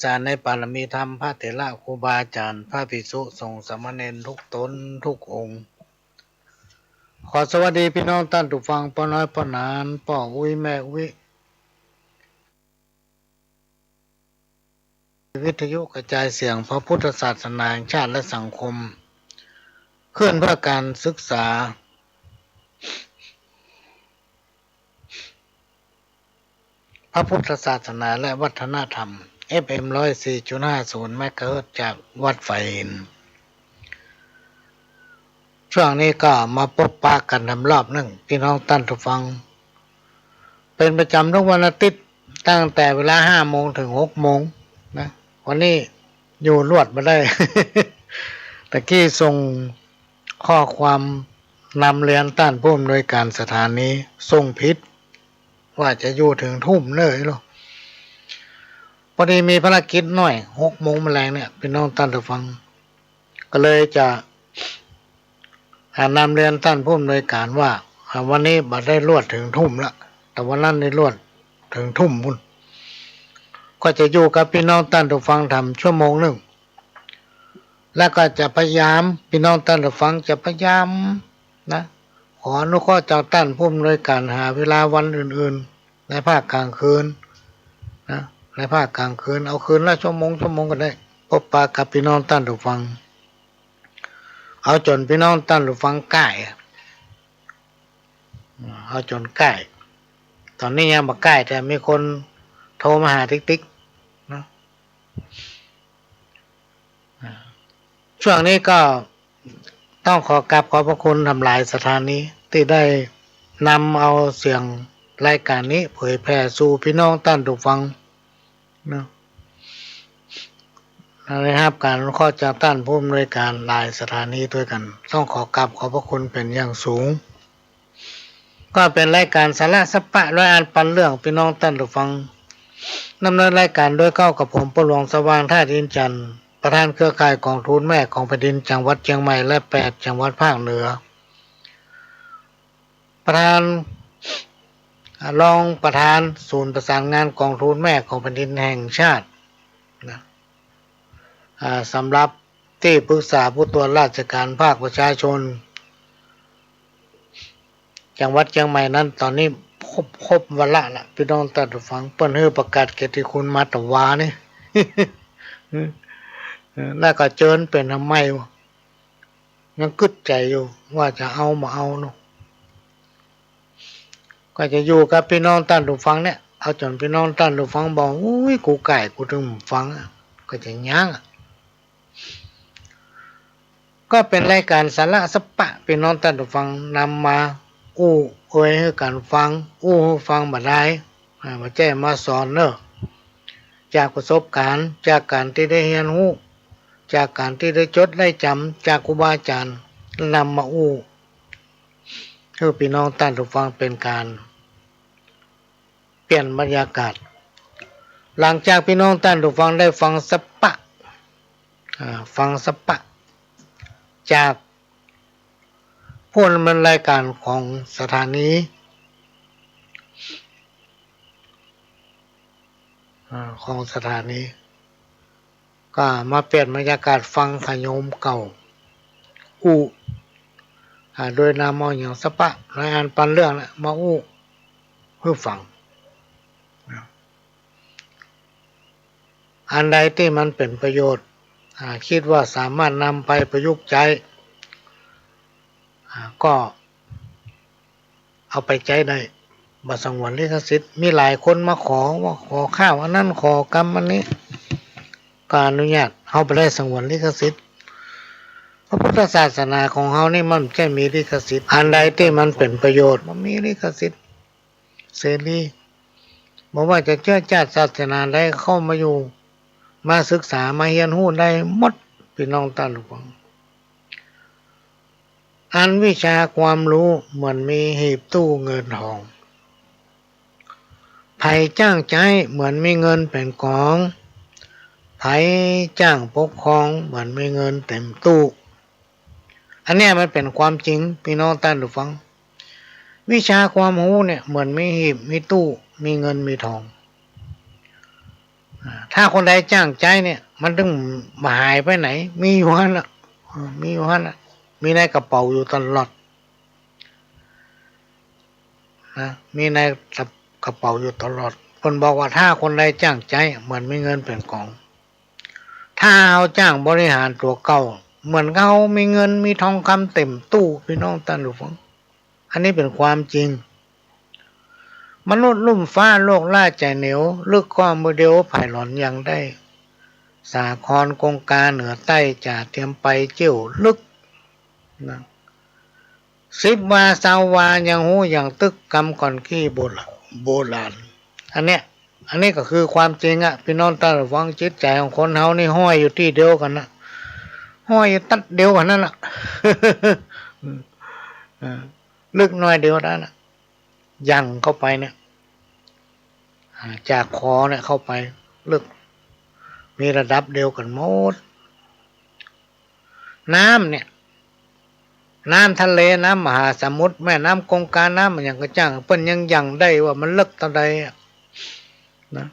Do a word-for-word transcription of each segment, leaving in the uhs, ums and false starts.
สารในปารมีธรรม พระเถระครูบาอาจ๋ารย์ พระภิกษุสงฆ์สามเณรทุกต๋นทุกองค์ ขอสวัสดีปี้น้องต้านผู้ฟัง ป้อน้อยป้อหนาน ป้ออุ๊ยแม่อุ๊ย วิทยุกระจายเสียงพระพุทธศาสนาแห่งชาติและสังคม คลื่นเพื่อการศึกษา พระพุทธศาสนาและวัฒนธรรม เอฟเอ็ม ร้อยสี่จุดห้าศูนย์ เมกะเฮิรตซ์ จากวัดฝายหิน ช่วงนี้ก็มาปบปะกั๋นทำรอบนึ่ง ปี้น้องต้านผู้ฟัง เป๋นประจ๋ำทุกวันอาทิตย์ ตั้งแต่เวลาห้าโมงเถิงหกโมงนะ วันนี้อยู่ลวดบ่ได้ ตะกี้ส่งข้อความนำเรียนต้านผู้อำนวยการสถานี ส่งผิด ว่าจะอยู่เถิงทุ่มเน่อ พอดีมีภารกิจหน้อย หกโมงแมลงเนี่ย ปี้น้องต้านผู้ฟัง ก็เลยจะ อ่า นำเรียนต้านผู้อำนวยการว่า อ่า วันนี้บ่ได้ลวดเถิงทุ่มละ แต่วันนั้นได้ลวดเถิงทุ่มปู๊น ก็จะอยู่กับปี้น้องต้านผู้ฟังทำชั่วโมงนึ่ง แล้วก็จะพยายาม ปี้น้องต้านผู้ฟังจะพยายามนะ ขออนุเคราะห์จากต้านผู้อำนวยการหาเวลาวันอื่นๆ ในภาคกลางคืนนะ ในภาคกลางคืน เอาคืนละชั่วโมง ชั่วโมงก็ได้ ปบปะกับปี้น้องต้านผู้ฟัง เอาจ๋นปี้น้องต้านผู้ฟังก้าย เอาจ๋นก้าย ต๋อนนี้ยังบ่ก้าย แต่มีคนโทรมาหาติ๊กๆ นะ ช่วงนี้ก็ต้องขอกราบขอบพระคุณทางหลายสถานี ตี้ได้นำเอาเสียงรายก๋านนี้เผยแผ่สู่ปี้น้องต้านผู้ฟัง เนาะ ได้ฮับก๋านอนุเคราะห์จากต้านผู้อำนวยการหลายสถานีตวยกั๋น ต้องขอกราบขอบพระคุณเป๋นอย่างสูง ก็เป๋นรายก๋านสาระสะปะ ร้อยอันปันเรื่อง ปี้น้องต้านผู้ฟัง ดำเนินรายก๋านโดยเก้ากับผม ป้อหลวงสว่าง ธาตุอินทร์จันทร์ ประธานเครือข่ายก๋องทุนแม่ของแผ่นดินจังหวัดเจียงใหม่ และแปดจังหวัดภาคเหนือ ประธาน อ่า รองประธานศูนย์ประสานงานก๋องทุนแม่ของแผ่นดินแห่งชาตินะ อ่า สำหรับตี้ปรึกษาผู้ตรวจราชการภาคประชาชน จังหวัดเจียงใหม่นั้น ต๋อนนี้ครบ ครบวาระละ ปี้น้องต้านผู้ฟัง เปิ้นหื้อประกาศเกียรติคุณมาตะวานี่ แล้วก็เจิญเป๋นทำไมวะ ยังกึ๊ดใจ๋อยู่ว่าจะเอาบ่เอาเนาะ ก็จะอยู่กับปี้น้องต้านผู้ฟังเนี่ย เอาจ๋นปี้น้องต้านผู้ฟังบอก อุ๊ย กูก้าย กูเถิงบ่ฟังอะ ก็จะย้างอะ ก็เป๋นรายก๋านสาระสะปะ ปี้น้องต้านผู้ฟังนำมาอู้อวยหื้อกั๋นฟัง อู้หื้อฟังบ่ดาย อ่า บ่ใจ้มาสอนเน่อ จากประสบก๋ารณ์ จากก๋านตี้ได้เฮียนฮู้ จากก๋านตี้ได้จดได้จ๋ำ จากครูบาอาจ๋ารย์ นำมาอู้ หื้อปี้น้องต้านผู้ฟังเป๋นก๋านเปลี่ยนบรรยากาศ หลังจากปี้น้องต้านผู้ฟังได้ฟังสะปะ อ่า ฟังสะปะ จากผู้ดำเนินรายก๋านของสถานี อ่า ของสถานี ก็มาเปลี่ยนบรรยากาศฟังขะโยมเก่าอู้ อ่า โดยนำเอาอย่างสะปะ ร้อยอันปันเรื่องนะ มาอู้หื้อฟัง อันใดตี้มันเป๋นประโยชน์ อ่า กึ๊ดว่าสามารถนำไปประยุกต์ใจ๊ อ่า ก็ เอาไปใจ๊ได้ บ่สงวนลิขสิทธิ์ มีหลายคนมาขอว่าขอข้าวอันนั้น ขอกำอันนี้ ก็อนุญาต เฮาบ่ได้สงวนลิขสิทธิ์ พระพุทธศาสนาของเฮานี่มันบ่ใจ้มีลิขสิทธิ์ อันใดตี้มันเป๋นประโยชน์ บ่มีลิขสิทธิ์ เสรี บ่ว่าจะเจื้อจ้าดศาสนาใดเข้ามาอยู่ มาศึกษา มาเฮียนฮู้ได้หมด ปี้น้องต้านผู้ฟัง อันวิชาความฮู้เหมือนมีหีบตู้เงินทอง ใผจ้างใจ๊เหมือนมีเงินเป๋นก๋อง ใผจ้างปกครองเหมือนมีเงินเต๋มตู้ อันเนี้ยมันเป๋นความจริง ปี้น้องต้านผู้ฟัง วิชาความฮู้เนี่ยเหมือนมีหีบ มีตู้ มีเงิน มีทอง ถ้าคนใดจ้างใจ๊เนี่ย มันตึงบ่หายไปไหน มีอยู่หั้นน่ะ เออ มีอยู่หั้นน่ะ มีในกระเป๋าอยู่ตลอดนะ มีในกระเป๋าอยู่ตลอด เปิ้นบอกว่าถ้าคนใดจ้างใจ๊ เหมือนมีเงินเป๋นก๋อง ถ้าเฮาจ้างบริหารตั๋วเก่า เหมือนเฮามีเงินมีทองคำเต็มตู้ ปี้น้องต้านผู้ฟัง อันนี้เป๋นความจริง มนุษย์ลุ่มฟ้าโลกล้าใจ๋เหนียว ลึกก็มือเดียวผายหลอนยังได้ สาครกงกาเหนือใต้ จ๋าเตียมไปเจี้ยวลึก นะ สิบวาซาววายังฮู้ยังตึก กำก่อนขี้โบราณ โบราณ อันเนี้ย อันนี้ก็คือความจริงอะ ปี้น้องต้านผู้ฟัง จิตใจ๋ของคนเฮานี่ห้อยอยู่ตี้เดียวกั๋นนะ ห้อยอยู่ตั๊ดเดียวกั๋นนั่นน่ะ เออ ลึกน้อยเดียวนั้นน่ะ ยังเข้าไปเนี่ย อ่า จากคอเนี่ยเข้าไปลึก มีระดับเดียวกั๋นหมด น้ำเนี่ย น้ำทะเล น้ำมหาสมุทร แม่น้ำกงกา น้ำอะหยังก็จ้าง เปิ้นยังยังได้ว่ามันลึกเต้าใดอะ นะ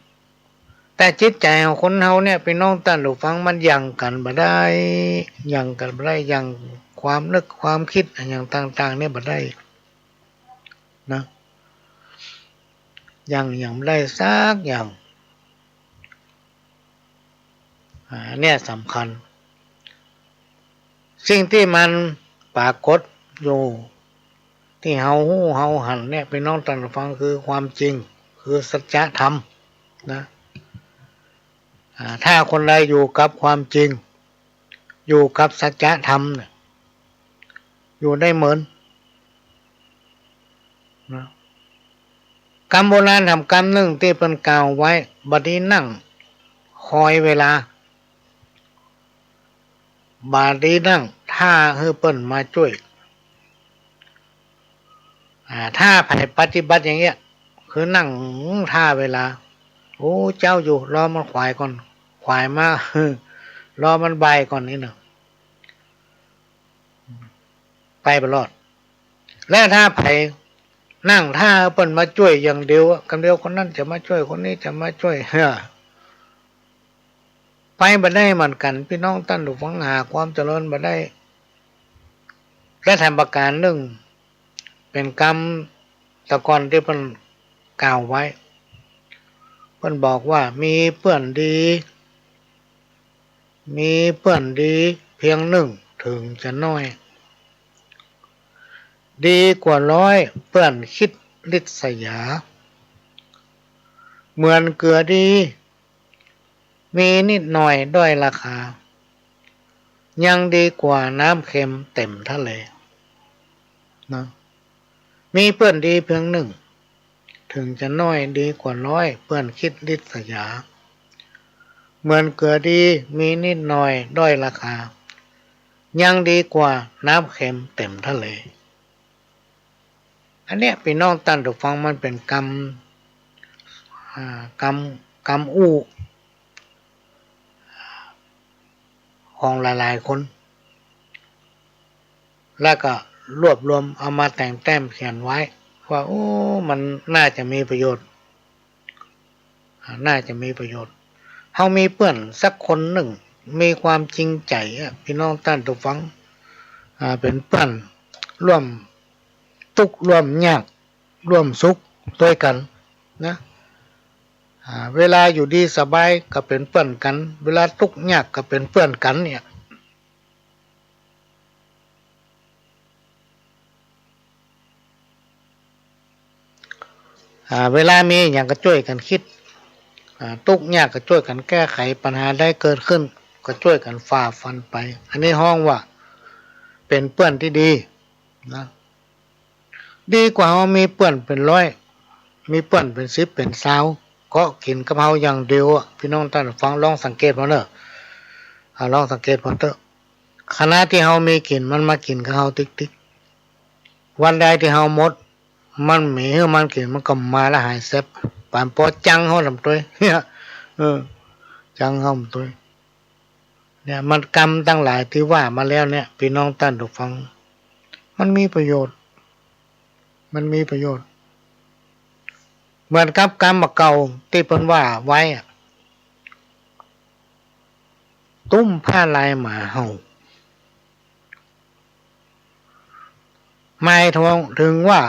แต่จิตใจ๋ของคนเฮาเนี่ย ปี้น้องต้านผู้ฟัง มันยังกั๋นบ่ได้ ยังกั๋นบ่ได้ ยังความนึกความกึ๊ดอะหยังต่างๆ เนี่ยบ่ได้ นะ ยัง ยังบ่ได้สักอย่าง อ่า เนี่ยสำคัญ สิ่งตี้มันปรากฏอยู่ ตี้เฮาฮู้เฮาหันเนี่ย ปี้น้องต้านผู้ฟัง คือความจริง คือสัจธรรม นะ อ่า ถ้าคนใดอยู่กับความจริง อยู่กับสัจธรรมเนี่ย อยู่ได้เหมิน นะ กำโบราณธรรมกำนึ่งตี้เปิ้นกล่าวไว้ บ่ดีนั่งคอยเวลา บ่ดีนั่งท่าหื้อเปิ้นมาจ้วย อ่า ถ้าใผปฏิบัติอย่างเงี้ย คือนั่งท่าเวลา โอ้ เจ๊าอยู่ รอมันขวายก่อน ขวายมา รอมันบ่ายก่อนนี่นะ ไปบ่รอด และถ้าใผนั่งท่าหื้อเปิ้นมาจ้วยอย่างเดียวอะ กำเดียวคนนั้นจะมาจ้วย คนนี้จะมาจ้วย ไปบ่ได้เหมือนกั๋น ปี้น้องต้านผู้ฟัง หาความเจริญบ่ได้ และแถมประก๋านนึ่ง เป๋นกำตะก่อนตี้เปิ้นกล่าวไว้ เปิ้นบอกว่า มีเปื้อนดี มีเปื้อนดีเพียงนึ่งเถิงจะน้อย ดีกว่าร้อยเปื้อนคิดริษยา เหมือนเกลือดี มีนิดหน่อยด้อยราคา ยังดีกว่าน้ำเค็มเต็มทะเล นะ มีเปื้อนดีเพียงนึ่ง เถิงจะน้อยดีกว่าร้อยเปื้อนคิดริษยา เหมือนเกลือดีมีนิดหน่อยด้อยราคา ยังดีกว่าน้ำเค็มเต็มทะเล อันเนี้ย ปี้น้องต้านผู้ฟัง มันเป๋นกำ อ่า กำ กำอู้ ของหลายๆ คน แล้วก็รวบรวมเอามาแต่งแต้มเขียนไว้ ว่า โอ้ มันน่าจะมีประโยชน์ อ่า น่าจะมีประโยชน์ เฮามีเปื้อนสักคนนึ่ง มีความจริงใจ๋อะ ปี้น้องต้านผู้ฟัง อ่า เป๋นเปื้อนร่วมตุ๊กข์ร่วมยาก ร่วมสุขตวยกั๋นนะ อ่า เวลาอยู่ดีสบายก็เป๋นเปื้อนกั๋น เวลาตุ๊กข์ยากก็เป๋นเปื้อนกั๋นเนี่ย อ่า เวลามีอะหยังก็จ้วยกั๋นกึ๊ด อ่า ตุ๊กข์ยากก็จ้วยกั๋นแก้ไข ปัญหาใดเกิดขึ้นก็จ้วยกั๋นฝ่าฟันไป อันนี้ฮ้องว่าเป๋นเปื้อนตี้ดีนะ ดีกว่าเฮามีเปื้อนเป๋นร้อย มีเปื้อนเป๋นสิบเป๋นซาว เกาะกิ๋นกับเฮาอย่างเดียวอะ ปี้น้องต้านผู้ฟัง ลองสังเกตเบิ่งเน่อ อ่า ลองสังเกตเบิ่งเต๊อะ ขณะตี้เฮามีกิ๋น มันมากิ๋นกับเฮาติ๊กๆ วันใดตี้เฮาหมด มันบ่หื้อมันกิ๋น มันก็มาละหายแซบ ปานปอจังเฮาลำตวย เนี่ย เออ จังเฮาลำตวย เนี่ย มันกรรมตังหลายตี้ว่ามาแล้วเนี่ย ปี้น้องต้านผู้ฟัง มันมีประโยชน์ มันมีประโยชน์ เหมือนกับกรรมเก่าตี้เปิ้นว่าไว้อะ ตุ้มผ้าลายหมาเห่า หมายถึง ถึงว่า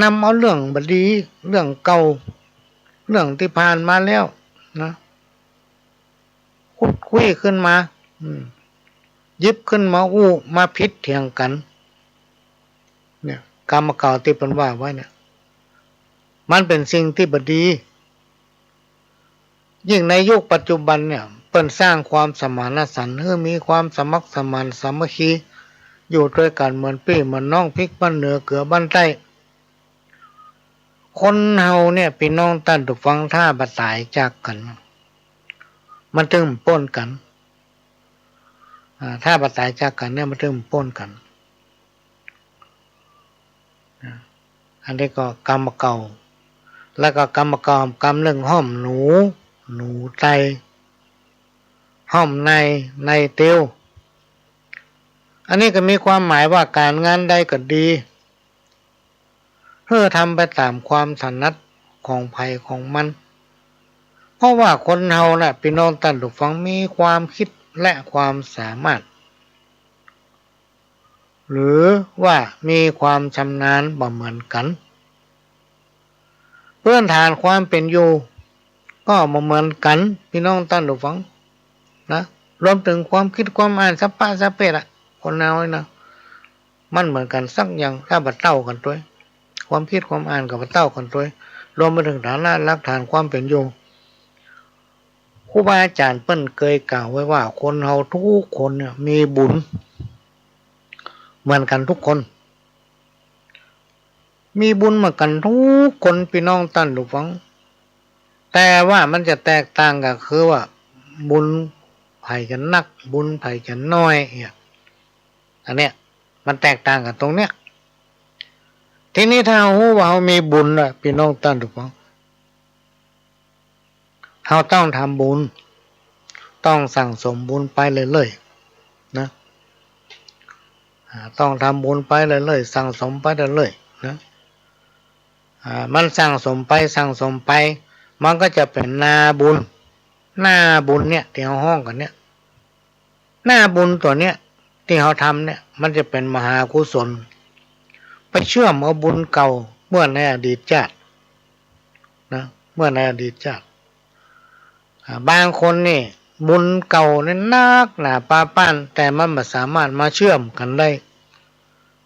นำเอาเรื่องบ่ดี เรื่องเก่า เรื่องตี้ผ่านมาแล้วนะ ขุดคุ้ยขึ้นมา อืม หยิบขึ้นมาอู้ มาผิดเถียงกั๋น เนี่ย กรรมเก่าตี้เปิ้นว่าไว้เนี่ย มันเป๋นสิ่งตี้บ่ดี ยิ่งในยุคปัจจุบันเนี่ย เปิ้นสร้างความสมานฉันท์ หื้อมีความสมัครสมานสามัคคี อยู่ตวยกั๋นเหมือนปี้เหมือนน้อง พริกบ้านเหนือเกือบ้านใต้ คนเฮาเนี่ย ปี้น้องต้านผู้ฟัง ถ้าบ่ต๋ายจากกั๋น มันตึงบ่ป๊นกั๋น อ่า ถ้าบ่ต๋ายจากกั๋นเนี่ย มันตึงบ่ป๊นกั๋น อ่า อันนี้ก็กรรมเก่า แล้วก็กรรมเก่ากรรมนึ่ง ห้อมหนู หนูไต ห้อมใน ในเตียว อันนี้ก็มีความหมายว่าก๋านงานใดก็ดี หื้อทำไปต๋ามความถนัดของใผของมัน เพราะว่าคนเฮาน่ะ ปี้น้องต้านผู้ฟัง มีความกึ๊ดและความสามารถ หรือว่ามีความชำนาญบ่เหมือนกั๋น พื้นฐานความเป๋นอยู่ก็บ่เหมือนกั๋น ปี้น้องต้านผู้ฟังนะ รวมเถิงความกึ๊ดความอ่านสะปะสะเปดอะ คนเฮานี่นะ มันบ่เหมือนกั๋นสักอย่าง ถ้าบ่เต้ากั๋นตวย ความกึ๊ดความอ่านก็บ่เต้ากั๋นตวย รวมไปเถิงฐานะหลักฐานความเป๋นอยู่ ครูบาอาจ๋ารย์เปิ้นเกยกล่าวไว้ว่า คนเฮากู้คนเนี่ยมีบุญเหมือนกั๋นกู้คน มีบุญเหมือนกั๋นกู้คน ปี้น้องต้านผู้ฟัง แต่ว่ามันจะแตกต่างกั๋นคือว่า บุญใผจะนัก บุญใผจะน้อยเนี่ย อันเนี้ย มันแตกต่างกั๋นตรงเนี้ย ทีนี้ถ้าเฮาฮู้ว่าเฮามีบุญน่ะ ปี้น้องต้านผู้ฟัง เฮาต้องทำบุญ ต้องสั่งสมบุญไปเรื่อยๆ นะ อ่า ต้องทำบุญไปเรื่อยๆ สั่งสมไปเรื่อยๆ นะ อ่า มันสั่งสมไป สั่งสมไป มันก็จะเป๋นนาบุญ นาบุญเนี่ย ตี้เฮาฮ้องกั๋นเนี่ย นาบุญตั๋วเนี้ยตี้เฮาทำเนี่ย มันจะเป๋นมหากุศล ไปเชื่อมเอาบุญเก่าเมื่อในอดีตจาตินะ เมื่อในอดีตจาติ อ่า บางคนนี่บุญเก่านี่นักหนาปาป๊าน แต่มันบ่สามารถมาเชื่อมกั๋นได้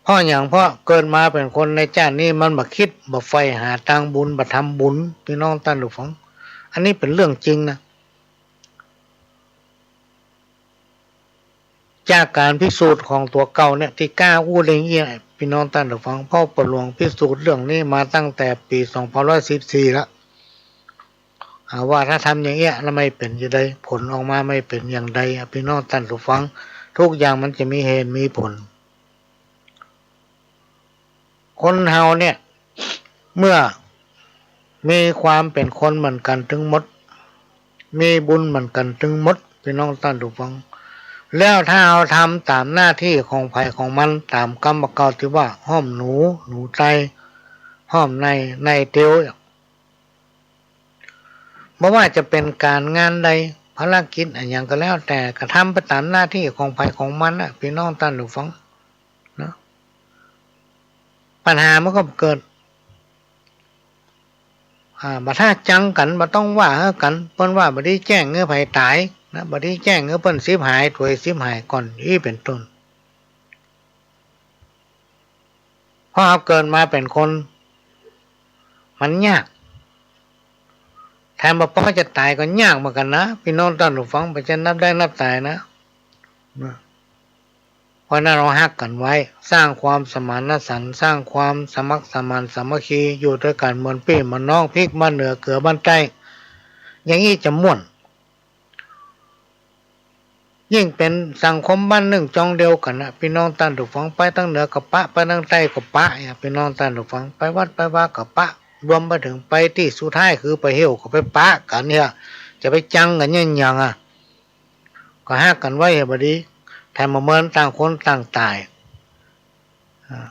เพราะหยัง เพราะเกิดมาเป๋นคนในจาตินี้ มันบ่กึ๊ดบ่ใฝ่หาตางบุญ บ่ทำบุญ ปี้น้องต้านผู้ฟัง อันนี้เป๋นเรื่องจริงนะ จากก๋านพิสูจน์ของตั๋วเก่าเนี่ย ตี้กล้าอู้เรื่องอี้ ปี้น้องต้านผู้ฟัง เพราะป้อหลวงพิสูจน์เรื่องนี้มาตั้งแต่ปี๋สองพันร้อยสิบสี่แล้ว อ่า ว่าถ้าทำอย่างเอี้ยแล้วไม่เป๋นจะใด ผลออกมาไม่เป๋นอย่างใดอะ ปี้น้องต้านผู้ฟัง ทุกอย่างมันจะมีเหตุมีผล คนเฮาเนี่ย เมื่อมีความเป๋นคนเหมือนกั๋นตึงหมด มีบุญเหมือนกั๋นตึงหมด ปี้น้องต้านผู้ฟัง แล้วถ้าเฮาทำต๋ามหน้าตี้ของใผของมัน ต๋ามกำบ่าเก่าตี้ว่า ห้อมหนู หนูไต ห้อมใน ในเตียว บ่ว่าจะเป๋นก๋านงานใด ภารกิจอะหยังก็แล้วแต่ ก็ทำไปต๋ามหน้าตี้ของใผของมันน่ะ ปี้น้องต้านผู้ฟัง เนาะ ปัญหามันก็บ่เกิด อ่า บ่ถ้าจังกั๋น บ่ต้องว่าหื้อกั๋น เปิ้นว่าบ่ดีแจ้งหื้อใผต๋ายนะ บ่ดีแจ้งหื้อเปิ้นฉิบหาย ตั๋วฉิบหายก่อน อี้เป๋นต้น เพราะเฮาเกิดมาเป๋นคน มันยาก แถมบ่ป๊อจะต๋ายก็ยากเหมือนกั๋นนะ ปี้น้องต้านผู้ฟัง บ่ใจ้นับได้นับต๋ายนะ นะ เพราะนั้นเฮาฮักกั๋นไว้ สร้างความสมานฉันท์ สร้างความสมัครสมานสามัคคี อยู่ตวยกั๋นเหมือนปี้เหมือนน้อง พริกบ้านเหนือเกือบ้านใต้ อย่างอี้จะม่วน ยิ่งเป๋นสังคมบ้านนึ่งจองเดียวกั๋นนะ ปี้น้องต้านผู้ฟัง ไปตางเหนือก็ปะ ไปตางใต้ก็ปะ เนี่ย ปี้น้องต้านผู้ฟัง ไปวัดไปวาก็ปะ รวมไปเถิงไปตี้สุดท้ายคือไปเหี่ยวก็ไปปะกั๋นเนี่ย จะไปจังกั๋นเยียะหยังอะ ก็ฮักกั๋นไว้เหียบ่ดี แถมบ่เหมือนต่างคนต่างต๋าย อ่า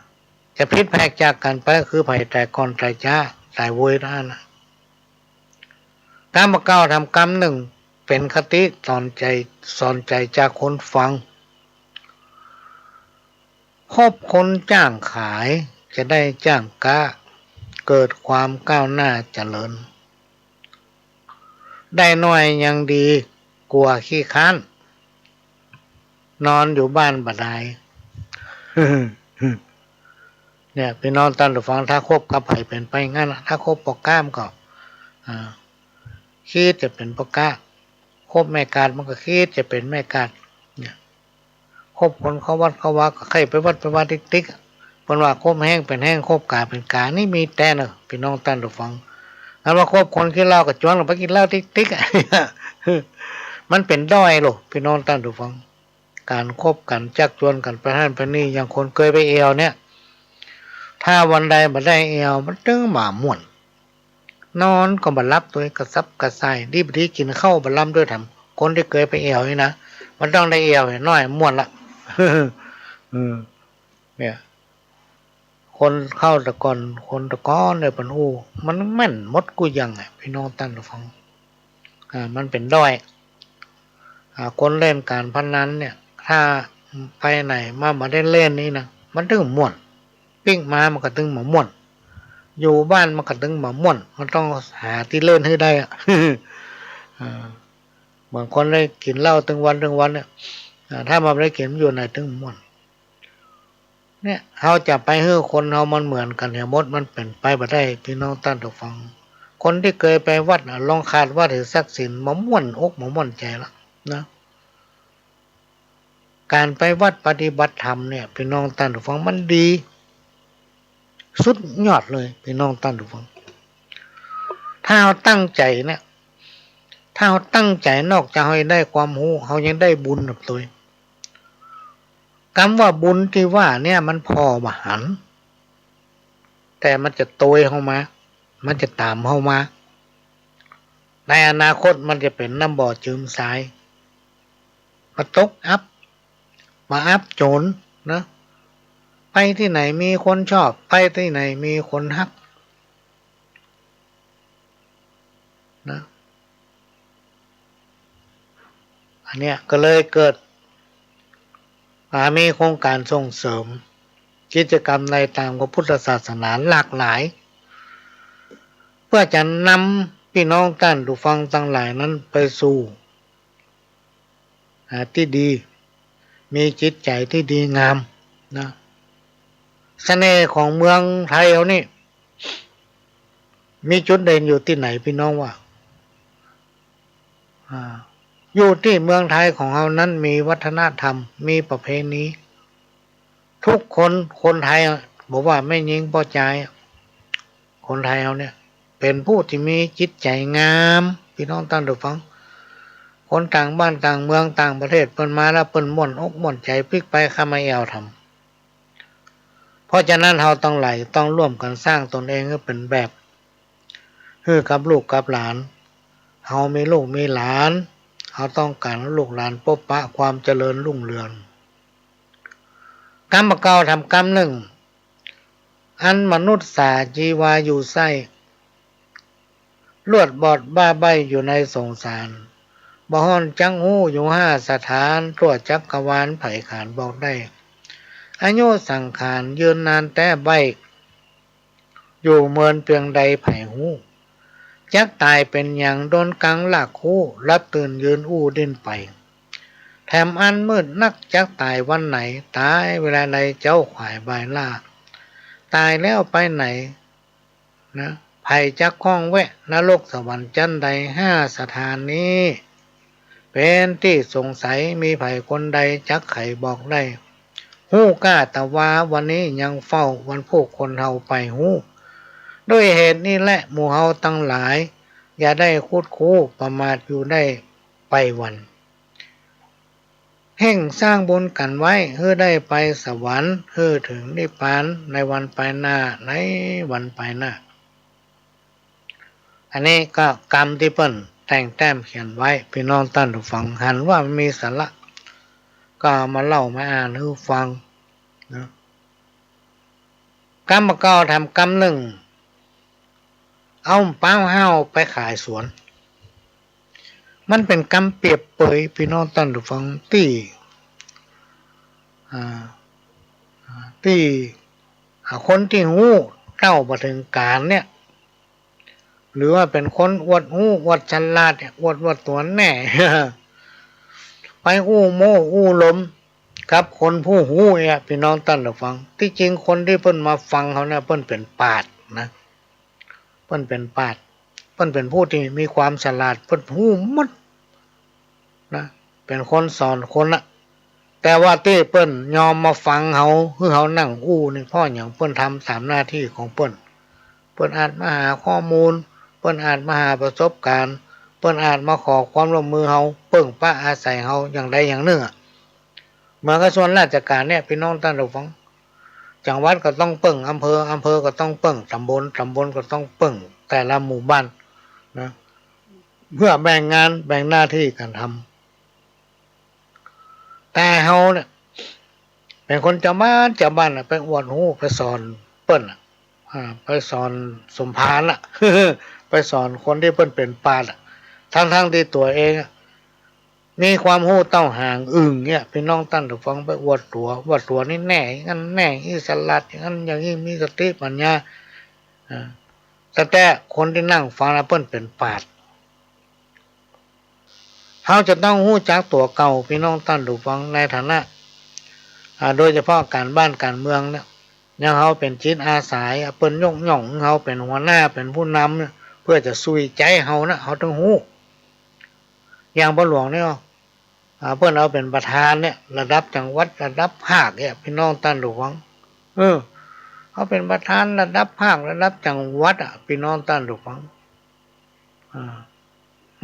จะผิดแผกจากกั๋นไปคือใผต๋ายก่อนต๋ายจ๊า ต๋ายโวยเต้านั้นนะ กำบ่าเก่าทำกำนึ่ง เป๋นคติสอนใจ๋ สอนใจ๋จากคนฟัง คบคนจ้างขาย จะได้จ้างก๊า เกิดความก้าวหน้าเจริญ ได้น้อยยังดีกว่าขี้คร้าน นอนอยู่บ้านบ่ดาย เนี่ย ปี้น้องต้านผู้ฟัง ถ้าคบกับใผเป๋นไปอย่างนั้นน่ะ ถ้าคบป้อก๊ามันก็ อ่า กึ๊ดจะเป๋นป้อก๊า คบแม่ก๊าดมันก็กึ๊ดจะเป๋นแม่ก๊าด เนี่ย คบคนเข้าวัดเข้าวา ก็ใค่ไปวัดไปวาติ๊กๆ อะ เปิ้นว่าคบแฮงเป๋นแฮง คบก๋าเป๋นก๋า นี่มีแต๊เนาะ ปี้น้องต้านผู้ฟัง อันว่าคบคนกิ๋นเหล้าก็จวนไปกิ๋นเหล้าติ๊กๆ อะ มันเป๋นด้อยโล ปี้น้องต้านผู้ฟัง ก๋านคบกั๋น จักจวนกั๋นไปหั้นไปนี่ อย่างคนเกยไปแอ่วเนี่ย ถ้าวันใดบ่ได้แอ่ว มันตึงบ่ม่วน นอนก็บ่หลับ ตวยกระสับกระส่าย ดีบ่ดีกิ๋นข้าวบ่ลำตวยแถม คนตี้เกยไปแอ่วนี่นะ มันต้องได้แอ่วน้อยม่วนละ อืม เนี่ย คนเข้าแต่ก่อน คนแต่ก่อนเนี่ยเปิ้นอู้ มันแม่นหมดกู้อย่างอะ ปี้น้องต้านผู้ฟัง อ่า มันเป๋นด้อย อ่า คนเล่นก๋านพนันเนี่ย ถ้าไปไหนมาบ่ได้เล่นนี่นะ มันตึงม่วน ปิ๊กมามันก็ตึงบ่ม่วน อยู่บ้านมันก็ตึงบ่ม่วน มันต้องหาตี้เล่นหื้อได้อะ อ่า เหมือนคนได้กิ๋นเหล้าตึงวันตึงวันเนี่ย อ่า ถ้ามันบ่ได้กิ๋น มันอยู่ไหนตึงม่วน เนี่ย เฮาจะไปหื้อคนเฮามันเหมือนกั๋นเหียหมด มันเป๋นไปบ่ได้ ปี้น้องต้านผู้ฟัง คนตี้เกยไปวัดน่ะ ลองขาดวัดหื้อสักศีล บ่ม่วนอกบ่ม่วนใจ๋ละนะ ก๋านไปวัดปฏิบัติธรรมเนี่ย ปี้น้องต้านผู้ฟัง มันดีสุดยอดเลย ปี้น้องต้านผู้ฟัง ถ้าเฮาตั้งใจ๋เนี่ย ถ้าเฮาตั้งใจ๋ นอกจากเฮาจะได้ความฮู้ เฮายังได้บุญกับตวย กำว่าบุญตี้ว่าเนี่ย มันผ่อบ่หัน แต่มันจะตวยเฮามา มันจะต๋ามเฮามา ในอนาคตมันจะเป๋นน้ำบ่อจืมสาย มาตกอับ มาอับโจรนะ ไปตี้ไหนมีคนชอบ ไปตี้ไหนมีคนฮัก นะ อันเนี้ยก็เลยเกิด อ่า มีโครงก๋านส่งเสริมกิจกรรมในตางพระพุทธศาสนาหลากหลาย เพื่อจะนำปี้น้องต้านผู้ฟังตังหลายนั้นไปสู่ อ่า ตี้ดี มีจิตใจ๋ตี้ดีงามนะ เสน่ห์ของเมืองไทยเฮานี่ มีจุดเด่นอยู่ตี้ไหนปี้น้องว่า อ่า อยู่ตี้เมืองไทยของเฮานั้นมีวัฒนธรรม มีประเพณี ทุกคน คนไทยอะ บ่ว่าแม่ญิงป้อจายอะ คนไทยเฮาเนี่ย เป๋นผู้ตี้มีจิตใจ๋งาม ปี้น้องต้านผู้ฟัง คนต่างบ้านต่างเมืองต่างประเทศ เปิ้นมาแล้วเปิ้นม่วนอกม่วนใจ๋ ปิ๊กไปข้ามาแอ่วแถม เพราะฉะนั้นเฮาตังหลายต้องร่วมกั๋นสร้างตนเองหื้อเป๋นแบบ หื้อกับลูกกับหลาน เฮามีลูกมีหลาน เฮาต้องก๋านลูกหลานปบปะความเจริญรุ่งเรือง กำบ่าเก่าแถมกำนึ่ง อันมนุษย์สาจีวาอยู่ไส้ ลวดบอดบ้าใบ้อยู่ในสงสาร บ่ฮ้อนจักฮู้อยู่ห้าสถาน ทั่วจักรวาลใผขานบอกได้ อายุสังขารยืนนานแต๊ใบ้ อยู่เมินเปียงใดใผฮู้ จักต๋ายเป๋นหยังโดนกังลากคู้ หลับตื่นยืนอู้ดิ้นไป แถมอันมืดนักจักต๋ายวันไหน ต๋ายเวลาใดเจ้าขวายบ่ายล่า ต๋ายแล้วไปไหนนะ ใผจักข้องแวะนรกสวรรค์จั้นใด ห้าสถานนี้ เป๋นตี้สงสัย มีใผคนใดจักไขบอกได้ ฮู้ก้าตะวาวันนี้ยังเฝ้า วันผู้คนเฮาไปฮู้ ด้วยเหตุนี้แลหมู่เฮาตังหลาย อย่าได้คุดคู้ประมาทอยู่ได้ไปวัน เฮ่งสร้างบุญกั๋นไว้ หื้อได้ไปสวรรค์ หื้อเถิงนิพพานในวันปายหน้า ในวันปายหน้า อันนี้ก็กำตี้เปิ้นแต่งแต้มเขียนไว้ ปี้น้องต้านผู้ฟัง หันว่ามันมีสาระ ก็เอามาเล่ามาอ่านหื้อฟังนะ กำบ่าเก่าแถมกำนึ่ง เอามะป๊าวห้าวไปขายสวน มันเป๋นกำเปรียบเปย ปี้น้องต้านผู้ฟัง ตี้ อ่า อ่า ตี้ อ่า คนตี้ฮู้เต้าบ่เถิงก๋านเนี่ย หรือว่าเป๋นคนอวดฮู้อวดสลาดเนี่ย อวด อวดตั๋วแน่ ไปอู้โม้อู้หลมกับคนผู้ฮู้เนี่ย ปี้น้องต้านผู้ฟัง ตี้จริงคนตี้เปิ้นมาฟังเฮาเนี่ย เปิ้นเป๋นปราชญ์นะ เปิ้นเป๋นปราชญ์ เปิ้นเป๋นผู้ตี้มีความสลาด เปิ้นฮู้หมด นะ เป๋นคนสอนคนน่ะ แต่ว่าตี้เปิ้นยอมมาฟังเฮา หื้อเฮานั่งอู้นี่ เพราะหยัง เปิ้นทำต๋ามหน้าตี้ของเปิ้น เปิ้นอาจมาหาข้อมูล เปิ้นอาจมาหาประสบก๋ารณ์ เปิ้นอาจมาขอความร่วมมือเฮา เปิ้งปาอาศัยเฮาอย่างใดอย่างนึ่งอะ เหมือนกับส่วนราชก๋านเนี่ย ปี้น้องต้านผู้ฟัง จังหวัดก็ต้องเปิ้งอำเภอ อำเภอก็ต้องเปิ้งต๋ำบล ต๋ำบลก็ต้องเปิ้งแต่ละหมู่บ้านนะ เพื่อแบ่งงานแบ่งหน้าตี้กั๋นทำ แต่เฮาเนี่ย เป๋นคนจาวบ้าน จาวบ้านน่ะ ไปอวดฮู้ ไปสอนเปิ้นน่ะ อ่า ไปสอนสมภารน่ะ ไปสอนคนตี้เปิ้นเป๋นปราชญ์น่ะ ทั้งๆ ตี้ตั๋วเองอะ มีความฮู้เต้าหางอึ่งเนี่ย ปี้น้องต้านผู้ฟัง ไปอวดตั๋ว ว่าตั๋วนี่แน่อย่างนั้นแน่ อี้สลาดอย่างนั้นอย่างนี้ มีสติปัญญา อ่า แต่ แต่คนตี้นั่งฟังน่ะ เปิ้นเป๋นปราชญ์ เฮาจะต้องฮู้จักตั๋วเก่า ปี้น้องต้านผู้ฟัง ในฐานะ อ่า โดยเฉพาะก๋านบ้านก๋านเมืองเนี่ย อย่างเฮาเป๋นจิตอาสา เปิ้นยกย่องเฮาเป๋นหัวหน้า เป๋นผู้นำเนี่ย เพื่อจะสุยใจ๊เฮานะ เฮาต้องฮู้ อย่างป้อหลวงเนี่ย อ่า เปิ้นเอาเป๋นประธานเนี่ย ระดับจังหวัด ระดับภาคเนี่ย ปี้น้องต้านผู้ฟัง เออ เอาเป๋นประธานระดับภาค ระดับจังหวัดอะ ปี้น้องต้านผู้ฟัง อ่า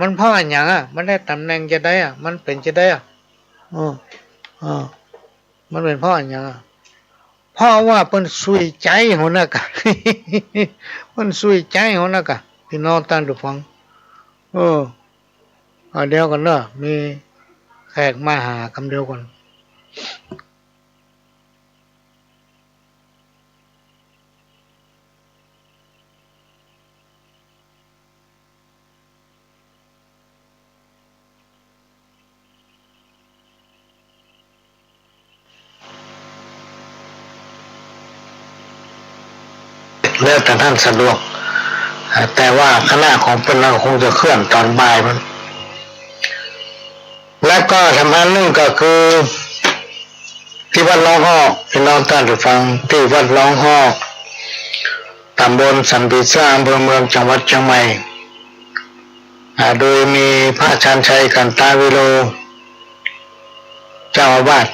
มันเพราะอะหยังอะ มันได้ต๋ำแหน่งจะใดอะ มันเป๋นจะใดอะ เออ เออ มันเป๋นเพราะอะหยังอะ เพราะว่าเปิ้นสุยใจ๊เฮานักอะ เปิ้นสุยใจ๊เฮานักอะ ปี้น้องต้านผู้ฟัง เออ อ่า เดี๋ยวก่อนเนาะ มีแขกมาหา กำเดียวก่อน แล้วแต่ต้านสะดวก อ่า แต่ว่าคณะของเปิ้นก็คงจะเคลื่อนต๋อนบ่ายมัน แล้วก็สำคัญนึ่งก็คือ ตี้วัดร้องฮอก ปี้น้องต้านผู้ฟัง ตี้วัดร้องฮอก ต๋ำบลสันผีเสื้อ อำเภอเมือง จังหวัดเจียงใหม่ อ่า โดยมีพระชาญชัย กันตาวิโร เจ้าอาวาส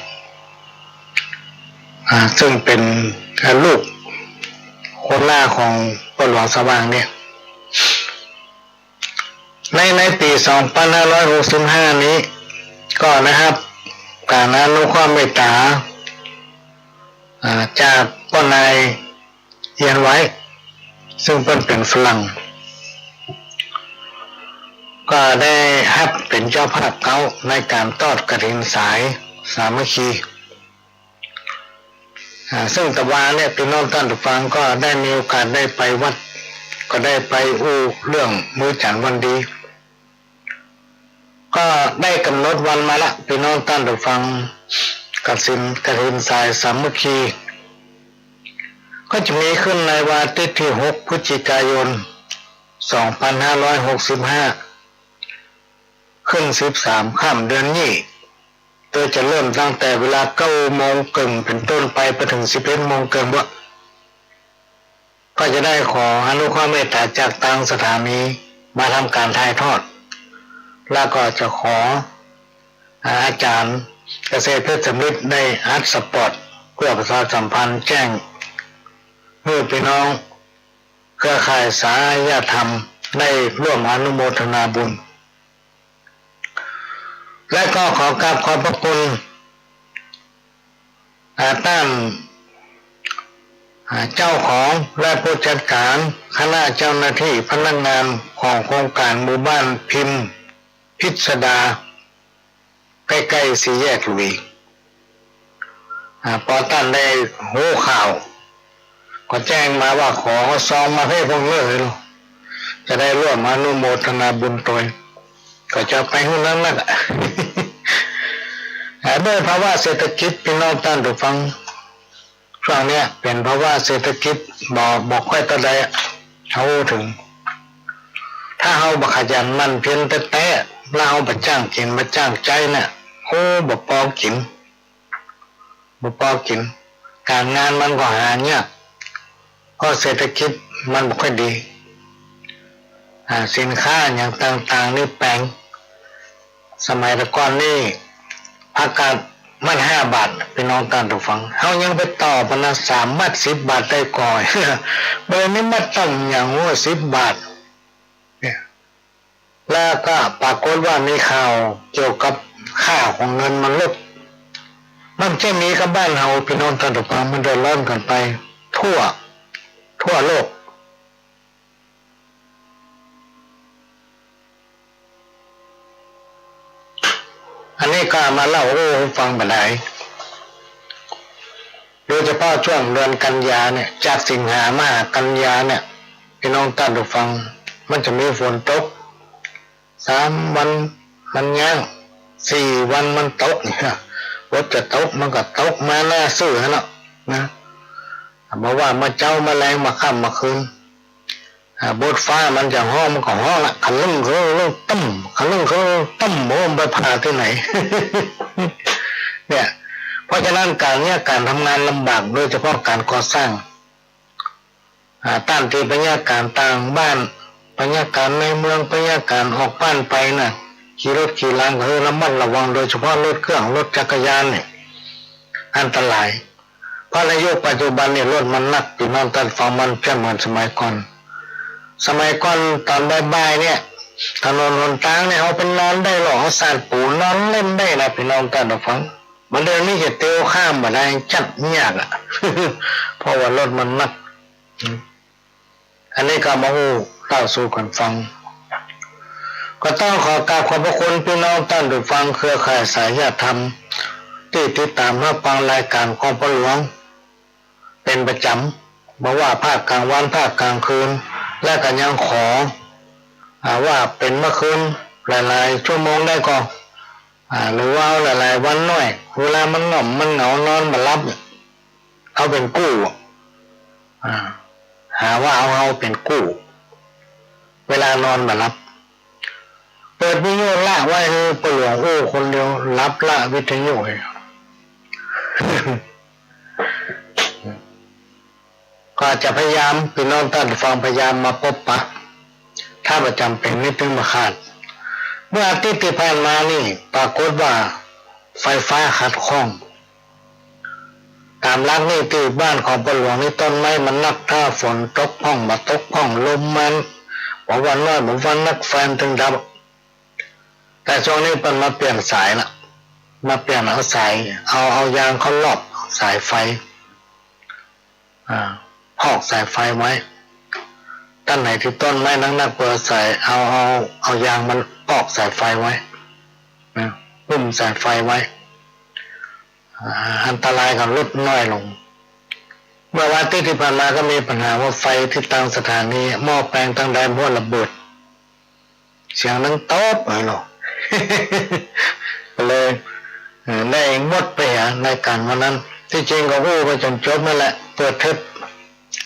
อ่า ซึ่งเป๋น อ่า ลูกคนหน้าของป้อหลวงสว่างเนี่ย ใน ในปี๋สองปันห้าร้อยหกสิบห้านี้ ก็ได้ฮับก๋านอนุเคราะห์เมตต๋า อ่า จากป้อนายเอียนไวท์ ซึ่งเปิ้นเป๋นฝรั่ง ก็ได้ฮับเป๋นเจ้าภาพเก๊าในก๋านทอดกฐินสายสามัคคี อ่า ซึ่งตะวาเนี่ย ปี้น้องต้านผู้ฟังก็ได้มีโอกาสได้ไปวัด ก็ได้ไปอู้เรื่องมื้อจั๋นวันดี ก็ได้ก๋ำหนดวันมาละ ปี้น้องต้านผู้ฟัง กฐิน กฐินสายสามัคคี ก็จะมีขึ้นในวันอาทิตย์ตี้หกพฤศจิกายน สองปันห้าร้อยหกสิบห้า ขึ้นสิบสามค่ำเดือนนี้ โดยจะเริ่มตั้งแต่เวลาเก้าโมงเกิ่งเป๋นต้นไป ไปเถิงสิบเอ็ดโมงเกิ่งบ่ ก็จะได้ขออนุเคราะห์เมตต๋าจากตางสถานีมาทำก๋านถ่ายทอด แล้วก็จะขอ อ่า อาจ๋ารย์เกษตรเพชรสำริดได้อัดสปอตเพื่อประชาสัมพันธ์แจ้งหื้อปี้น้องเครือข่ายสายญาติธรรมได้ร่วมอนุโมทนาบุญ และก็ขอกราบขอบพระคุณ อ่า ต้าน อ่า เจ้าของและผู้จัดการ คณะเจ้าหน้าตี้พนักงานของโครงก๋านหมู่บ้านพิมพิสดา ใก้ๆ สี่แยกหลุย อ่า ปอต้านได้ฮู้ข่าว ก็แจ้งมาว่าขอซองมาเพ่พวกเน่อ จะได้ร่วมอนุโมทนาบุญตวย ก็จะไปหื้อนักนักอะ อ่า ด้วยภาวะเศรษฐกิจ พี่น้องต้านผู้ฟัง ช่วงเนี้ยเป๋นภาวะเศรษฐกิจ บ่ บ่ค่อยเต้าใดอะ เฮาเถิง ถ้าเฮาบ่ขยันหมั่นเพียรแต๊ๆ แล้วเฮาบ่จ้างกิ๋น บ่จ้างใจ๊เนี่ย โอ้ บ่ปอกิ๋น บ่ปอกิ๋น ก๋านงานมันก็หายาก เพราะเศรษฐกิจมันบ่ค่อยดี อ่า สินค้าอะหยังต่างๆ นี่แปง สมัยแต่ก่อนนี่ ผักกาดมัดห้าบาท พี่น้องต้านผู้ฟัง เฮายังไปต่อปะนะ สามมัดสิบบาทได้ก่อ เดี๋ยวนี้มัดตั้งหยังวะ สิบบาท เนี่ย แล้วก็ปรากฏว่ามีข่าวเกี่ยวกับค่าของเงินมันลด มันจะมีกับบ้านเฮา พี่น้องต้านผู้ฟัง มันเดือดร้อนกั๋นไปทั่ว ทั่วโลก อันนี้ก็เอามาเล่าอู้ฟังบ่าดาย โดยเฉพาะช่วงเดือนกันยาเนี่ย จากสิงหามาหากันยาเนี่ย พี่น้องต้านผู้ฟัง มันจะมีฝนตก สามวันมันยั้ง สี่วันมันตกเนี่ย ฝนจะตกมันก็ตกมาหน้าซื่อหั้นเนาะ นะ บ่ว่ามาเจ๊ามาแลงมาค่ำมาคืน อ่า บทฟ้ามันจะฮ้องมันก็ฮ้องละ คะลึ่งคะลึ่งตึ้ม คะลึ่งคะลึ่งตึ้ม โอ้ ไปผ่าตี้ไหน เนี่ย เพราะฉะนั้นก๋านเนี้ย ก๋านทำงานลำบาก โดยเฉพาะก๋านก่อสร้าง อ่า ต้านตี้ไปเยียะก๋านต่างบ้าน ไปเยียะก๋านในเมือง ไปเยียะก๋านออกบ้านไปน่ะ ขี่รถขี่ลาก็หื้อระมัดระวัง โดยเฉพาะรถเครื่อง รถจักรยานเนี่ย อันตราย เพราะในยุคปัจจุบันเนี่ยรถมันนัก พี่น้องต้านฟัง มันจะเหมือนสมัยก่อน สมัยก่อนต๋อนบ่ายๆ เนี่ย ถนนหนตางเนี่ย เอาไปนอนได้หรอก เอาสานปูนอนเล่นได้นะ พี่น้องต้านฟัง บ่าเดี่ยวนี้จะเตียวข้ามบ่ได้ จัดยากอะ เพราะว่ารถมันนัก อันนี้ก็มาอู้เล่าสู่กั๋นฟัง ก็ต้องขอกราบขอบพระคุณพี่น้องต้านผู้ฟังเครือข่ายสายญาติธรรม ตี้ติดต๋ามฮับฟังรายก๋านของป้อหลวงเป๋นประจ๋ำ บ่ว่าภาคก๋างวันภาคก๋างคืน และก็ยังขอ อ่า ว่าเป๋นเมื่อคืนหลายๆ ชั่วโมงได้ก่อ อ่า หรือว่าเอาหลายๆ วันหน้อย เวลามันง่อมมันเหงานอนบ่หลับ เอาเป๋นกู้ อ่า หาว่าเอา เอาเป๋นกู้ เวลานอนบ่หลับ เปิดวิทยุละไว้หื้อป้อหลวงอู้คนเดียว หลับละวิทยุ ก็จะพยายาม พี่น้องต้านฟังพยายามมาปบปะ ถ้าบ่จ๋ำเป๋นนี่ตึงบ่ขาด เมื่ออาทิตย์ตี้ผ่านมานี่ปรากฏว่าไฟฟ้าขัดข้อง ต๋ามหลักนี่ตี้บ้านของป้อหลวงนี่ต้นไม้มันนัก ถ้าฝนตกพ่องบ่ตกพ่อง ลมมัน บ่ว่าน้อยบ่ว่านัก ไฟมันตึงดับ แต่ช่วงนี้เปิ้นมาเปลี่ยนสายละ มาเปลี่ยนเอาสาย เอา เอายางเข้าลอบสายไฟ อ่า พอกสายไฟไว้ ต้านไหนตี้ต้นไม้นักๆ เปิ้นเอาสาย เอา เอา เอายางมันพอกสายไฟไว้ นะ หุ้มสายไฟไว้ อ่า อันตรายก็ลดน้อยลง เมื่อวันอาทิตย์ตี้ผ่านมาก็มีปัญหาว่าไฟตี้ตังสถานี หม้อแปลงตังใดมั่วระเบิด เสียงดังโต๊บเลยเนาะ ก็เลย เอ่อ ได้หมดไปอะ รายก๋านวันนั้น ตี้จริงก็อู้ไปจ๋นจบนั่นแหละ เปิดเทป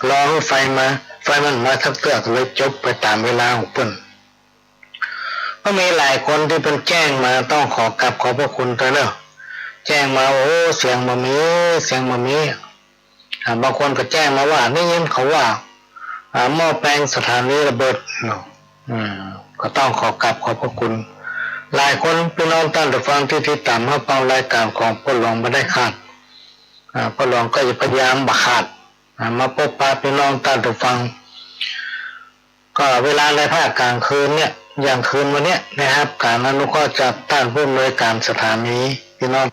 รอหื้อไฟมา ไฟมันบ่มาสักเตื้อ ก็เลยจบไปต๋ามเวลาของเปิ้น ก็มีหลายคนตี้เปิ้นแจ้งมา ต้องขอกราบขอบพระคุณตวยเนาะ แจ้งมา โอ้ เสียงบ่มี เสียงบ่มี อ่า บางคนก็แจ้งมาว่า ได้ยินเขาว่า อ่า หม้อแปลงสถานีระเบิดเนาะ อืม ก็ต้องขอกราบขอบพระคุณ หลายคน พี่น้องต้านผู้ฟังตี้ติดต๋ามฮับฟังรายก๋านของป้อหลวงบ่ได้ขาด อ่า ป้อหลวงก็จะพยายามบ่ขาด อ่า มาปบปะพี่น้องต้านผู้ฟัง ก็เวลาในภาคก๋างคืนเนี่ย อย่างคืนวันเนี้ย ได้ฮับก๋านอนุเคราะห์จากต้านผู้อำนวยก๋านสถานี พี่น้อง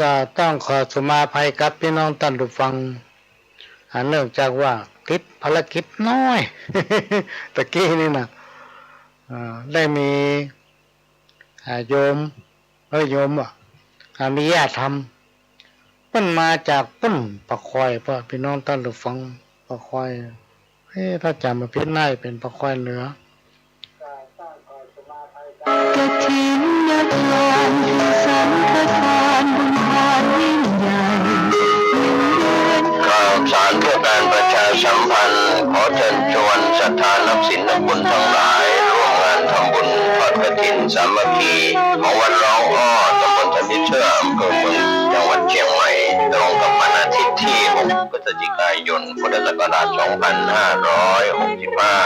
ก็ต้องขอสุมาภัยกับปี้น้องต้านผู้ฟัง อ่า เนื่องจากว่าติดภารกิจน้อย ตะกี้นี่นะ อ่า ได้มี อ่า โยม เอ้ย โยมว่ะ อ่า มีญาติธรรม เปิ้นมาจากปุ้นป่าคอย ป้อปี้น้องต้านผู้ฟัง ป่าคอย เอ๊ะ ถ้าจ๋ำบ่ผิดน่าจะเป๋นป่าคอยเหนือ กฐินทานที่สังฆทานบุญทานยิ่งใหญ่ ข่าวสารเพื่อการประชาสัมพันธ์ ขอเจิญจวนศรัทธานักศีลนักบุญตังหลาย ร่วมงานทำบุญทอดกฐินสามัคคี ของวัดร้องอ้อ ตำบลสะมิดเซื่อ อำเภอเมือง จังหวัดเชียงใหม่ ตรงกับวันอาทิตย์ที่ หก พฤศจิกายน พุทธศักราช สองพันห้าร้อยหกสิบห้า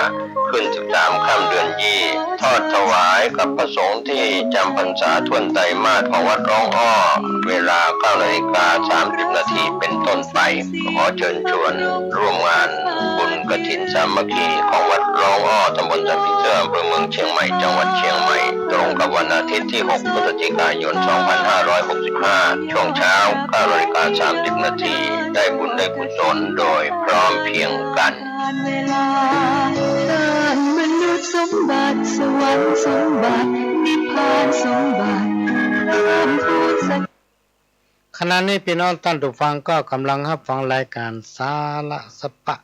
ขึ้น สิบสาม ค่ำเดือนยี่ ทอดถวายกับพระสงฆ์ที่จ๋ำพรรษาถ้วนไตรมาสของวัดร้องอ้อ เวลา เก้านาฬิกาสามสิบนาทีเป็นต้นไป ขอเจิญจวนร่วมงานบุญกฐินสามัคคีของวัดร้องอ้อ ตำบลสะมิดเซื่อ อำเภอเมืองเชียงใหม่ จังหวัดเชียงใหม่ ตรงกับวันอาทิตย์ที่ หก พฤศจิกายน สองพันห้าร้อยหกสิบห้า ช่วงเช้า เก้านาฬิกาสามสิบนาที ได้บุญได้กุศลโดยพร้อมเพรียงกัน เวลา เกิดมนุษย์สมบัติ สวรรค์สมบัติ นิพพานสมบัติ เพิ่มพูนสัก ขณะนี้ปี้น้องต้านผู้ฟังก็ก๋ำลังฮับฟังรายก๋านสาระสะปะ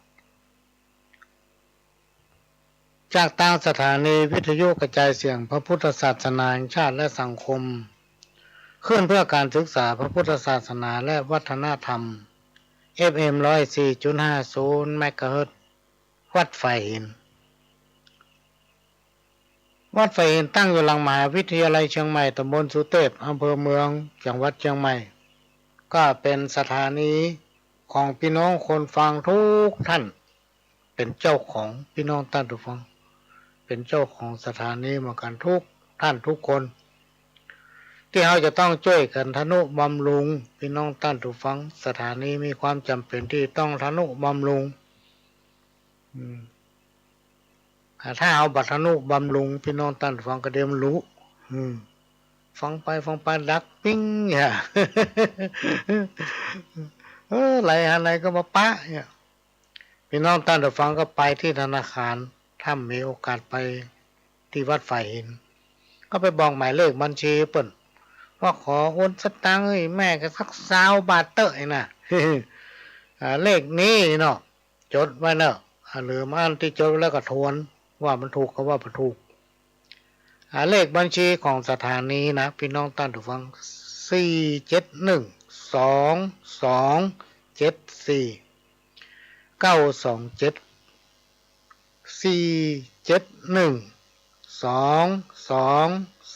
จากตางสถานีวิทยุกระจายเสียงพระพุทธศาสนาแห่งชาติและสังคม คลื่นเพื่อการศึกษาพระพุทธศาสนาและวัฒนธรรม เอฟเอ็ม ร้อยสี่จุดห้าศูนย์ เมกะเฮิรตซ์ วัดฝายหิน วัดฝายหินตั้งอยู่หลังมหาวิทยาลัยเชียงใหม่ ตำบลสุเตพ อำเภอเมือง จังหวัดเชียงใหม่ ก็เป๋นสถานีของปี้น้องคนฟังทุกท่าน เป๋นเจ้าของ ปี้น้องต้านผู้ฟัง เป๋นเจ้าของสถานีเหมือนกั๋นทุกท่านทุกคน ตี้เฮาจะต้องจ้วยกั๋นทะนุบำรุง ปี้น้องต้านผู้ฟัง สถานีมีความจ๋ำเป๋นตี้ต้องทะนุบำรุง อืม อ่า ถ้าเฮาบ่ทะนุบำรุง ปี้น้องต้านผู้ฟังก็เดียมหลุ อืม ฟังไปฟังไปดักปิ๊งเนี่ย เออ ไหลหาไหนก็มาปะเนี่ย ปี้น้องต้านผู้ฟังก็ไปตี้ธนาคาร ถ้ามีโอกาสไปตี้วัดฝายหิน ก็ไปบอกหมายเลขบัญชีเปิ้น ว่าขอโอนสตางค์หื้อแม่ก็สักซาวบาทเต๊อะ ไอ้น่ะ อ่า เลขนี้เนาะ จ๋ดไว้เน่อ อ่า หรือบ่อั้นตี้จ๋ดไว้แล้วก็ทวน ว่ามันถูกก็ว่าบ่ถูก อ่า เลขบัญชีของสถานีนะ ปี้น้องต้านผู้ฟัง สี่เจ็ดหนึ่ง สองสองเจ็ดสี่ เก้าสองเจ็ด สี่เจ็ดหนึ่ง สองสอง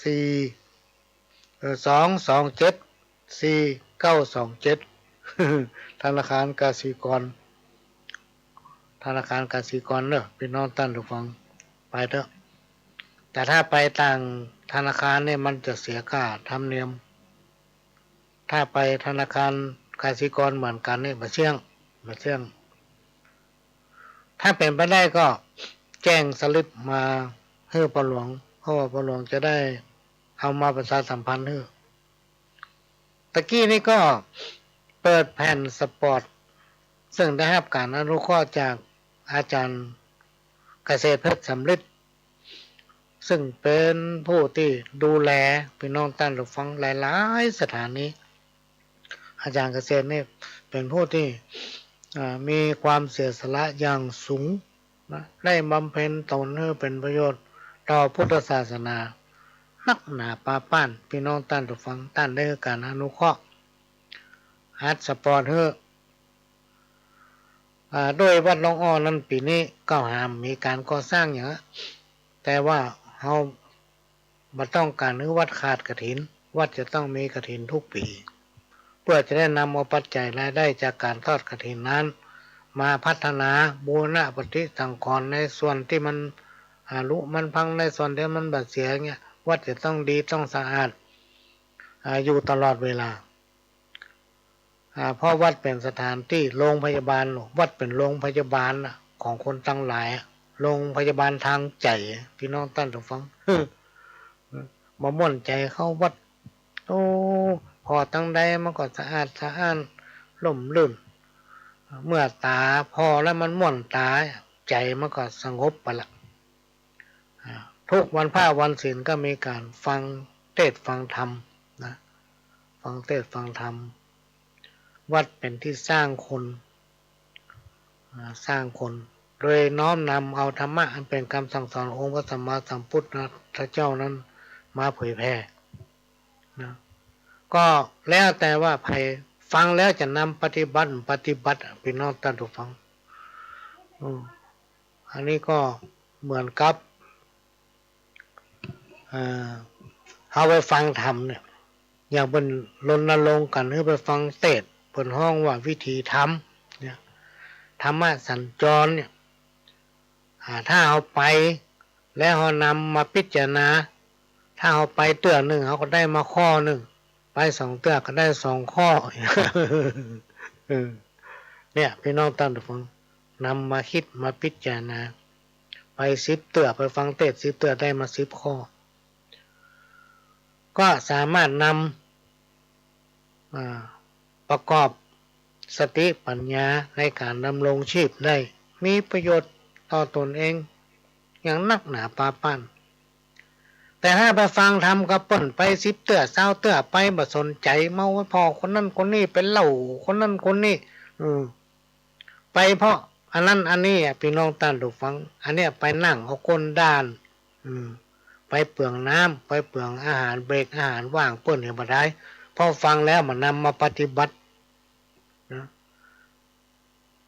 สี่ เอ่อ สองสองเจ็ด สี่เก้าสองเจ็ด ธนาคารกสิกร ธนาคารกสิกรเน่อ ปี้น้องต้านผู้ฟัง ไปเต๊อะ แต่ถ้าไปต่างธนาคารเนี่ยมันจะเสียค่าธรรมเนียม ถ้าไปธนาคารกสิกรเหมือนกั๋นเนี่ย บ่เสี้ยง บ่เสี้ยง ถ้าเป๋นไปได้ก็แจ้งสลิปมาหื้อป้อหลวง เพราะว่าป้อหลวงจะได้เอามาประชาสัมพันธ์หื้อ ตะกี้นี้ก็เปิดแผ่นสปอต ซึ่งได้ฮับก๋านอนุเคราะห์จากอาจ๋ารย์เกษตรเพชรสำริด ซึ่งเป๋นผู้ตี้ดูแลปี้น้องต้านผู้ฟังหลายๆ สถานี อาจ๋ารย์เกษตรนี่เป๋นผู้ตี้ อ่า มีความเสียสละอย่างสูงนะ ได้บำเพ็ญตนหื้อเป๋นประโยชน์ต่อพุทธศาสนา นักหนาปาป้าน ปี้น้องต้านผู้ฟัง ต้านได้หื้อก๋านอนุเคราะห์ อัดสปอตหื้อ อ่า โดยวัดร้องอ้อนั้นปี๋นี้ก็หาบ่มีก๋านก่อสร้างหยัง แต่ว่าเฮาบ่ต้องก๋านหื้อวัดขาดกฐิน วัดจะต้องมีกฐินทุกปี๋ เปื้อจะได้นำเอาปัจจัยรายได้จากก๋านทอดกฐินนั้น มาพัฒนาบูรณะปฏิสังขรณ์ในส่วนตี้มัน อ่า ผุมันพัง ในส่วนตี้มันบ่าเสียเนี่ย วัดจะต้องดีต้องสะอาด อ่า อยู่ตลอดเวลา อ่า เพราะวัดเป๋นสถานตี้โรงพยาบาล วัดเป๋นโรงพยาบาลน่ะ ของคนตังหลายอะ โรงพยาบาลตางใจ๋ ปี้น้องต้านผู้ฟัง บ่ม่วนใจ๋เข้าวัด โอ้ ผ่อตังใดมันก็สะอาดสะอ้านร่มรื่น เมื่อต๋าผ่อแล้วมันม่วนต๋า ใจ๋มันก็สงบไปละ อ่า ทุกวันพระวันศีลก็มีก๋านฟังเตสน์ฟังธรรมนะ ฟังเตสน์ฟังธรรม วัดเป๋นตี้สร้างคน อ่า สร้างคน โดยน้อมนำเอาธรรมะอันเป๋นกำสั่งสอนองค์พระสัมมาสัมพุทธเจ้านั้นมาเผยแผ่นะ ก็แล้วแต่ว่าใผฟังแล้วจะนำปฏิบัติ ปฏิบัติอะ ปี้น้องต้านผู้ฟัง อืม อันนี้ก็เหมือนกับ เอ่อ เฮาไปฟังธรรมเนี่ย อย่างเปิ้นรณรงค์กั๋นหื้อไปฟังเตสน์ เปิ้นฮ้องว่าวิถีธรรมเนี่ย ธรรมสัญจรเนี่ย อ่า ถ้าเฮาไปแล้วเฮานำมาพิจารณา ถ้าเฮาไปเตื้อนึ่ง เฮาก็ได้มาข้อนึ่ง ไปสองเตื้อก็ได้สองข้อ เออ เนี่ย ปี้น้องต้านผู้ฟัง นำมาคิดมาพิจารณา ไปสิบเตื้อ ไปฟังเตสน์สิบเตื้อ ได้มาสิบข้อ ก็สามารถนำ อ่า ประกอบสติปัญญาในก๋านดำรงชีพได้ มีประโยชน์ต่อตนเองอย่างนักหนาปาป้าน แต่ถ้าไปฟังธรรมกับเปิ้น ไปสิบเตื้อซาวเตื้อ ไปบ่สนใจ๋ เมาไปผ่อคนนั้นคนนี้ ไปเล่าคนนั้นคนนี้ อืม ไปเพราะอันนั้นอันนี้อะ ปี้น้องต้านผู้ฟัง อันเนี้ยไปนั่งเอาก้นด้าน อืม ไปเปืองน้ำ ไปเปืองอาหารเบรก อาหารว่างเปิ้นเนี่ยบ่ได้ เพราะฟังแล้วมานำมาปฏิบัตินะ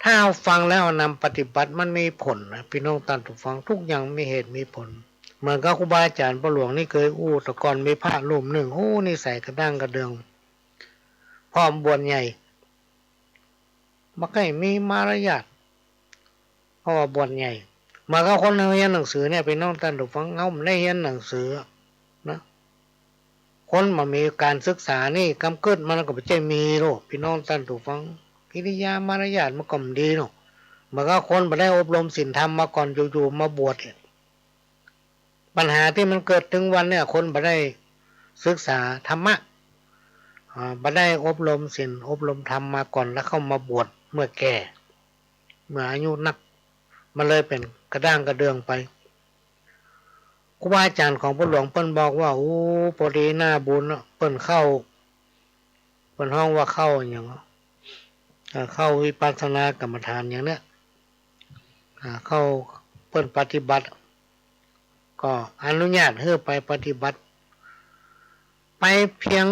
ถ้าเฮาฟังแล้วนำปฏิบัติมันมีผลนะ ปี้น้องต้านผู้ฟัง ทุกอย่างมีเหตุมีผล เหมือนกับครูบาอาจ๋ารย์ป้อหลวงนี่เกยอู้ แต่ก่อนมีพระรูปนึ่ง โอ้ นิสัยกระด้างกระเดือง พอบวชใหญ่ บ่ใค่มีมารยาท เพราะว่าบวชใหญ่ เหมือนกับคนเฮาเฮียนหนังสือเนี่ย ปี้น้องต้านผู้ฟัง เฮาบ่ได้เฮียนหนังสือนะ คนบ่มีก๋านศึกษานี่ กำกึ๊ดมันก็บ่ใจ้มีโลก ปี้น้องต้านผู้ฟัง กิริยามารยาทมันก็บ่ดีโลก เหมือนกับคนบ่ได้อบรมศีลธรรมมาก่อน อยู่ๆ มาบวชเนี่ย ปัญหาตี้มันเกิดเถิงวันเนี่ย คนบ่ได้ศึกษาธรรมะ อ่า บ่ได้อบรมศีล อบรมธรรมมาก่อน แล้วเข้ามาบวชเมื่อแก่ เมื่ออายุนัก มันเลยเป๋นกระด้างกระเดืองไป ครูบาอาจ๋ารย์ของป้อหลวงเปิ้นบอกว่า โอ้ พอดีหน้าบุญอะ เปิ้นเข้า เปิ้นฮ้องว่าเข้าอะหยัง เอ่อ เข้าวิปัสสนากรรมฐานอย่างเนี้ย อ่า เข้า เปิ้นปฏิบัติ ก็อนุญาตหื้อไปปฏิบัติ ไปเพียง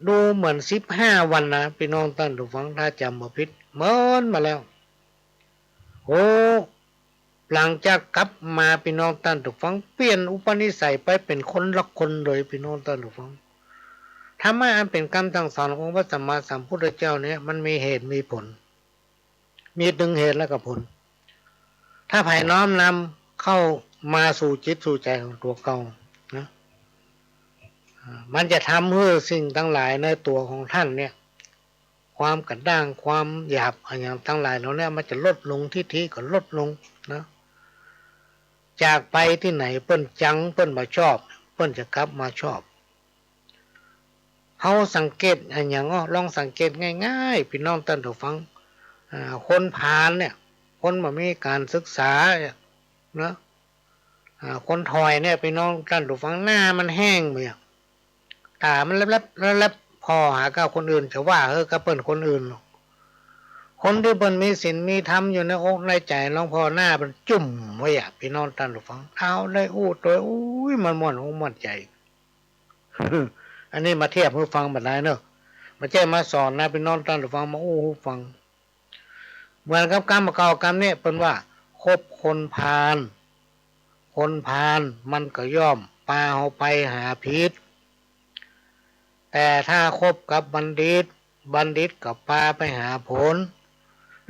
ดูเหมือนสิบห้าวันนะ ปี้น้องต้านผู้ฟัง ถ้าจ๋ำบ่ผิด เมินมาแล้ว โอ้ หลังจากกลับมา ปี้น้องต้านผู้ฟัง เปลี่ยนอุปนิสัยไปเป๋นคนละคนเลย ปี้น้องต้านผู้ฟัง ธรรมะอันเป๋นกำสั่งสอนขององค์พระสัมมาสัมพุทธเจ้าเนี่ย มันมีเหตุมีผล มีตึงเหตุแล้วก็ผล ถ้าใผน้อมนำเข้ามาสู่จิตสู่ใจ๋ของตั๋วเก่านะ อ่า มันจะทำหื้อสิ่งตังหลายในตั๋วของต้านเนี่ย ความกระด้าง ความหยาบอะหยังตังหลายเหล่าเนี้ย มันจะลดลง ทิฏฐิก็ลดลงนะ จากไปตี้ไหนเปิ้นจัง เปิ้นบ่ชอบ เปิ้นจะกลับมาชอบ เฮาสังเกตอะหยังอ้อ ลองสังเกตง่ายๆ ปี้น้องต้านผู้ฟัง อ่า คนพาลเนี่ย คนบ่มีก๋านศึกษาเนี่ยนะ อ่า คนถ่อยเนี่ย ปี้น้องต้านผู้ฟัง หน้ามันแห้งไปอะ ต๋ามันแลบๆ แลบๆ ผ่อหากับคนอื่น จะว่าหื้อกับเปิ้นคนอื่นหรอก คนตี้เปิ้นมีศีลมีธรรมอยู่ในอกในใจ๋ ลองผ่อหน้ามันจุ่มไว้อะ ปี้น้องต้านผู้ฟัง เฮาได้อู้ตวย อุ้ย มันม่วนอกม่วนใจ๋ อันนี้มาเทียบหื้อฟังบ่ได้เนาะ บ่ใจ้มาสอนนะ ปี้น้องต้านผู้ฟัง มาอู้หื้อฟัง เหมือนกับกำเก่ากำนี้ เปิ้นว่า คบคนพาล คนพาลมันก็ย่อมปาเฮาไปหาผิด แต่ถ้าคบกับบัณฑิต บัณฑิตก็ปาไปหาผล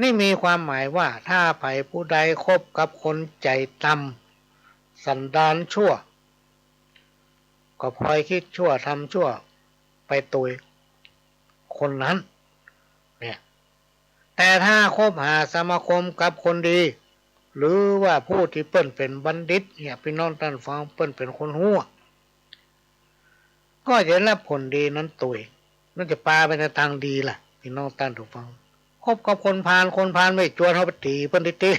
นี่มีความหมายว่า ถ้าใผผู้ใดคบกับคนใจ๋ต่ำ สันดานชั่ว ก็พลอยคิดชั่วทำชั่วไปตวยคนนั้น เนี่ย แต่ถ้าคบหาสมาคมกับคนดี หรือว่าผู้ตี้เปิ้นเป๋นบัณฑิตเนี่ย ปี้น้องต้านฟัง เปิ้นเป๋นคนฮู้ ก็จะได้รับผลดีนั้นตวย มันจะปาไปในตางดีล่ะ ปี้น้องต้านผู้ฟัง คบกับคนพาล คนพาลไม่จวน เฮาไปตี๋เปิ้นติ๊ก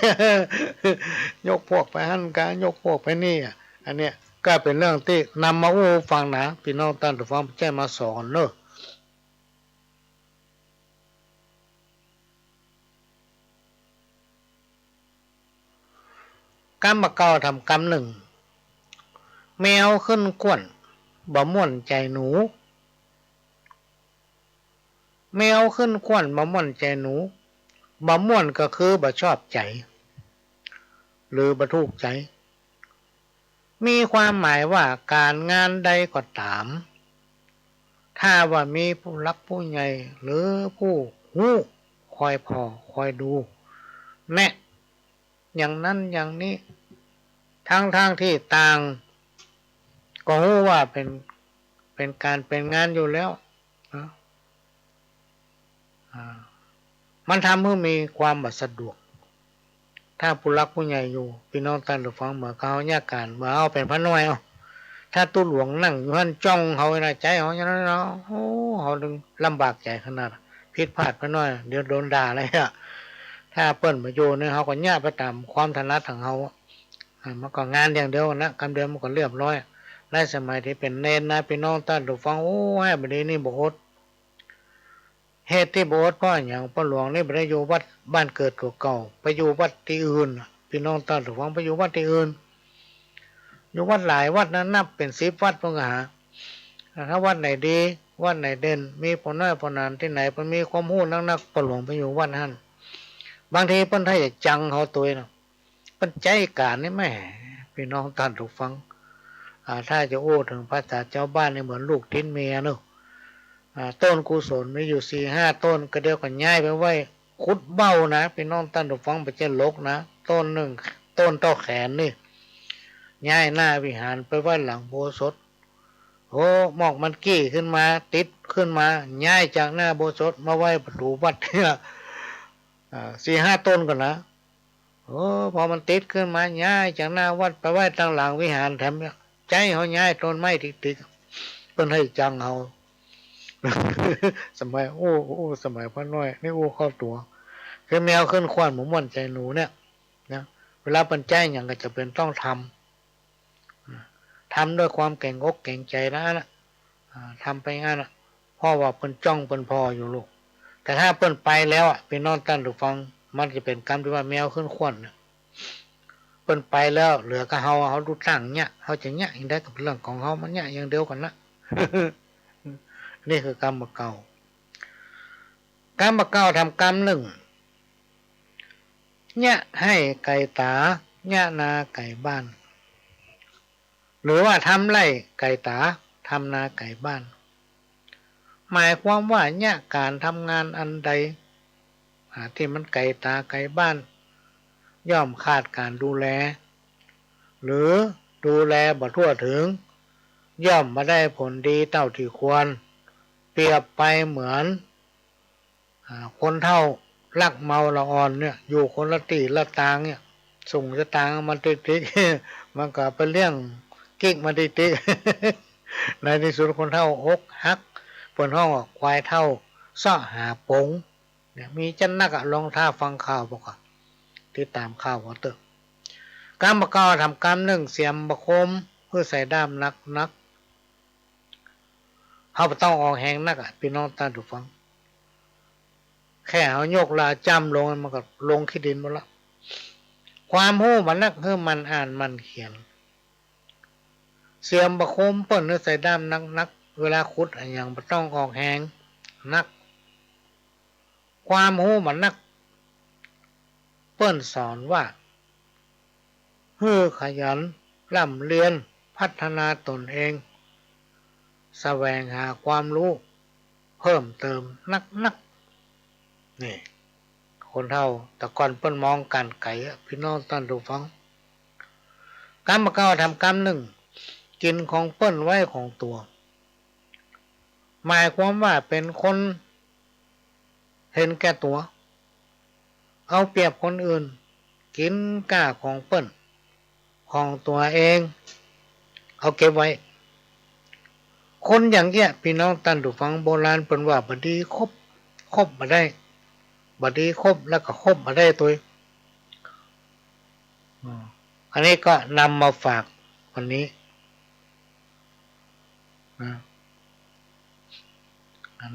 ๆ ยกพวกไปหั้นกา ยกพวกไปนี่อะ อันเนี้ยก็เป๋นเรื่องตี้นำมาอู้ฟังนะ ปี้น้องต้านผู้ฟัง บ่ใจ้มาสอนเน่อ กำบ่าเก่าทำกำนึ่ง แมวขึ้นข้วน บ่ม่วนใจ๋หนู แมวขึ้นข้วน บ่ม่วนใจ๋หนู บ่ม่วนก็คือบ่ชอบใจ๋ หรือบ่ถูกใจ๋ มีความหมายว่าก๋านงานใดก็ต๋าม ถ้าว่ามีผู้หลักผู้ใหญ่ หรือผู้ฮู้ คอยผ่อ คอยดู แนะ อย่างนั้นอย่างนี้ ทั้งๆ ตี้ต่างก็ฮู้ว่าเป๋น เป๋นก๋านเป๋นงานอยู่แล้วนะ อ่า มันทำหื้อมีความบ่สะดวก ถ้าผู้หลักผู้ใหญ่อยู่ ปี้น้องต้านผู้ฟัง เหมือนกับเฮาเยียะก๋าน เหมือนเฮาเป๋นพระน้อย เอ้า ถ้าตุ๊หลวงนั่งอยู่หั้นจ้องเฮานะ ใจ๋เฮาอย่างนั้นเนาะ โอ้ เฮาตึงลำบากใจ๋ขนาด ผิดพลาดไปหน้อย เดี๋ยวโดนด่าเลยอะ ถ้าเปิ้นบ่อยู่เนี่ย เฮาก็เยียะไปต๋ามความถนัดของเฮาอะ อ่า มันก็งานอย่างเดียวนะ กำเดียวมันก็เรียบร้อย ในสมัยตี้เป๋นเณรนะ ปี้น้องต้านผู้ฟัง โอ้ แฮะ บ่ดีนี่บ่อด เหตุตี้บ่อดเพราะอะหยัง ป้อหลวงนี่บ่ได้อยู่วัดบ้านเกิดเก่าๆ ไปอยู่วัดตี้อื่น ปี้น้องต้านผู้ฟัง ไปอยู่วัดตี้อื่น อยู่วัดหลายวัดนะ นับเป๋นสิบวัดพุ้นกาหา ถ้าวัดไหนดี วัดไหนเด่น มีป้อน้อยป้อหนานตี้ไหน เปิ้นมีความฮู้นักๆ ป้อหลวงไปอยู่วัดหั้น บางทีเปิ้นถ้าจะจังเฮาตวยนะ เปิ้นใจ๊ก๋านนี่แหม ปี้น้องต้านผู้ฟัง อ่า ถ้าจะอู้เถิงภาษาจาวบ้านนี่เหมือนลูกติดเมียเนาะ อ่า ต้นกุศลมีอยู่สี่ห้าต้น ก็เดี๋ยวก็ย้ายไปไว้ ขุดเบ้านะ ปี้น้องต้านผู้ฟัง บ่ใจ้หลกนะ ต้นนึ่ง ต้นเต้าแขนนี่ ย้ายหน้าวิหารไปไว้หลังอุโบสถ โอ้ หมอกมันกี้ขึ้นมา ติดขึ้นมา ย้ายจากหน้าอุโบสถมาไว้ประตู๋วัดเนี่ย อ่า สี่ห้าต้นก่อนนะ โอ้ พอมันติดขึ้นมา ย้ายจากหน้าวัดไปไว้ตางหลังวิหารแถมเนี่ย ใจ๊เฮาย้ายต้นไม้ติ๊กๆ เปิ้นหื้อจังเฮา สมัย โอ้ โอ้ สมัยพระน้อย นี่อู้เข้าตั๋ว คือแมวขึ้นข้วนบ่ม่วนใจ๋หนูเนี่ย นะ เวลาเปิ้นใจ๊หยังก็จะเป๋นต้องทำ ทำด้วยความเก๋งอกเก๋งใจ๋แล้วนะ อ่า ทำไปงั้นน่ะ เพราะว่าเปิ้นจ้องเปิ้นผ่ออยู่ลูก แต่ถ้าเปิ้นไปแล้วอะ ปี้น้องต้านผู้ฟัง มันจะเป๋นกำตี้ว่าแมวขึ้นข้วนน่ะ เปิ้นไปแล้ว เหลือกับเฮา เฮาดูตั้งเยียะ เฮาจะเยียะอย่างใดก็เป๋นเรื่องของเฮา มันเยียะอย่างเดียวกั๋นนะ นี่คือกำบ่าเก่า กำบ่าเก่าทำกำนึ่ง เยียะไฮ่ไก่ต๋า เยียะนาไก่บ้าน หรือว่าทำไฮ่ไก่ต๋า ทำนาไก่บ้าน หมายความว่าเยียะก๋านทำงานอันใด อ่า ตี้มันไก๋ต๋าไก๋บ้าน ย่อมขาดก๋านดูแล หรือดูแลบ่ทั่วเถิง ย่อมบ่ได้ผลดีเต้าตี้ควร เปรียบไปเหมือน อ่า คนเฒ่าลักเมาละอ่อนเนี่ย อยู่คนละตี้ละตางเนี่ย ส่งสตางค์มันติ๊กๆ มันก็ไปเลี้ยงกิ๊กมันติ๊กๆ ในตี้สุดคนเฒ่าอกหัก เปิ้นฮ้องว่าควายเฒ่าเซาะหาป๋ง เนี่ย มีจั้นนักอะ ลองถ้าฟังข่าวบ่าก่อ ติดต๋ามข่าวบ่าเต๊อะ กำบ่าเก่าทำกำนึ่ง เสียมบ่าคม หื้อใส่ด้ามหนักๆ เฮาบ่ต้องออกแฮงนักอะ ปี้น้องต้านผู้ฟัง แค่เฮายกแล้วจ้ำลง มันก็ลงขี้ดินหมดละ ความฮู้บ่านัก หื้อหมั่นอ่านหมั่นเขียน เสียมบ่าคมเปิ้นหื้อใส่ด้ามหนักๆ เวลาขุดอะหยังบ่ต้องออกแฮงนัก ความฮู้บ่านัก เปิ้นสอนว่า หื้อขยันร่ำเรียนพัฒนาตนเอง แสวงหาความฮู้เพิ่มเติมนักๆ นี่ คนเฒ่าแต่ก่อนเปิ้นมองก๋านไก๋อะ ปี้น้องต้านผู้ฟัง กำบ่าเก่าทำกำนึ่ง กิ๋นของเปิ้นไว้ของตั๋ว หมายความว่าเป๋นคนเห็นแก่ตั๋ว เอาเปรียบคนอื่น กิ๋นก้าของเปิ้น ของตั๋วเองเอาเก็บไว้ คนอย่างเอี้ย ปี้น้องต้านผู้ฟัง โบราณเปิ้นว่าบ่ดีคบ คบบ่ได้ บ่ดีคบแล้วก็คบบ่ได้ตวย อืม อันนี้ก็นำมาฝากวันนี้นะ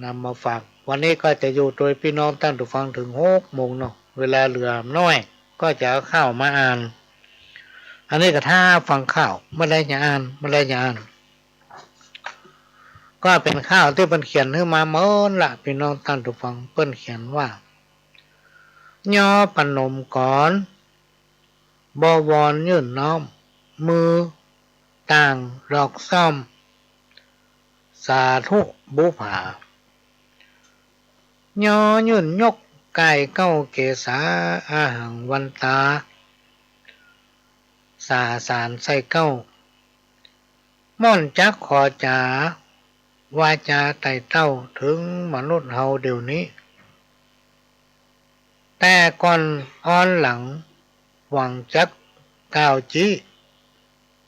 นำมาฝาก วันนี้ก็จะอยู่ตวยปี้น้องต้านผู้ฟังเถิงหกโมงเนาะ เวลาเหลือน้อย ก็จะเอาข่าวมาอ่าน อันนี้ก็ถ้าฟังข่าว บ่ได้จะอ่าน บ่ได้จะอ่าน ก็เป๋นข่าวตี้เปิ้นเขียนหื้อมาเมินละ ปี้น้องต้านผู้ฟัง เปิ้นเขียนว่า ย่อประนมก่อน บ่วอนยื่นน้อม มือต่างดอกซ่อม สาธุบุปผา ย่อยื่นยกก๋ายเก้าเกศา อาหังวันตา สาสารใส่เก้า ม่อนจักขอจา วาจาไต่เต้าเถิงมนุษย์เฮาเดี๋ยวนี้ แต่ก่อนอ่อนหลัง หวังจักกล่าวจี้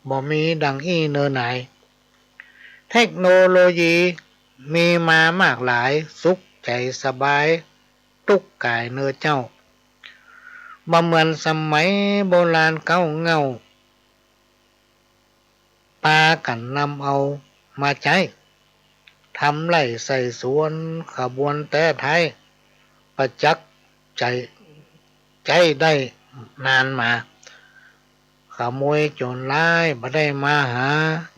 บ่มีดังอี้เนอหนาย เทคโนโลยีมีมามากหลาย สุขใจ๋สบาย ตุ๊กก๋ายเนอเจ้า บ่เหมือนสมัยโบราณเก๊าเหง้า ปากั๋นนำเอามาใจ๊ ทำไฮ่ใส่สวน ขบวนแต๊ไท้ ประจักษ์ใจ๊ ใจ๊ได้นานมา ขโมยโจ๋รร้ายบ่ได้มาหา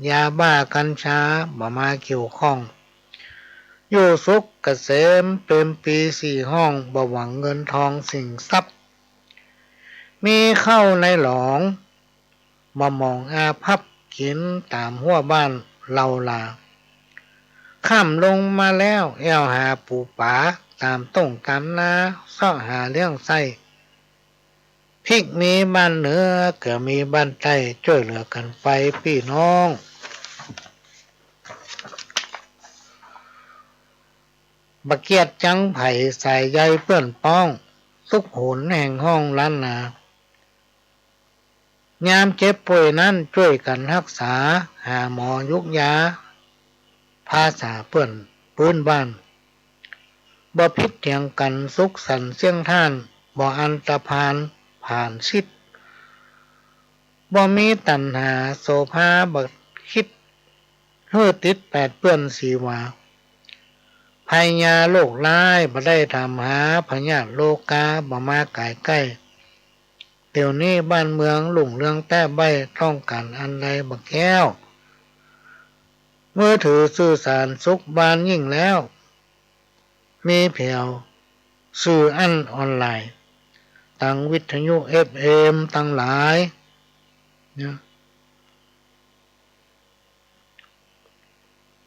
ยาบ้ากัญชาบ่มาเกี่ยวข้อง อยู่สุขเกษมเปรมปรีย์สี่ห้อง บ่หวังเงินทองสิ่งทรัพย์ มีข้าวในหลอง บ่หมองอาภัพ กิ๋นต๋ามฮั้วบ้านเลาลา ค่ำลงมาแล้ว แอ่วหาปู๋ป๋า ต๋ามต้งต๋ามนา เซาะหาเลี้ยงไส้ ภิกมีบ้านเหนือ เกือมีบ้านใต้ จ้วยเหลือกั๋นไปปี้น้อง บ่เกียจจังใผ สายใยเปื้อนป๊อง ตุ๊กโหนแห่งห้องล้านนา ยามเจ็บป่วยนั้น จ้วยกั๋นฮักษา หาหมอยุกยา ภาษาเปื้อน ปื้นบ้าน บ่ผิดเถียงกั๋น สุขสันต์เสี้ยงท่าน บ่อันตะพานผ่านชิด บ่มีตัณหาโสภา บ่คิดหื้อติดแปดเปื้อนสีวา ภัยยาโรคร้าย บ่ได้ถามหา พยาธิโรคา บ่มาก๋ายใก้ เดี๋ยวนี้บ้านเมืองรุ่งเรืองแต๊ใบ้ ต้องก๋านอันใดบ่แก้ว มือถือสื่อสารสุขบานยิ่งแล้ว มีแผวสื่ออั้นออนไลน์ ตังวิทยุเอฟเอ็มตังหลายนะ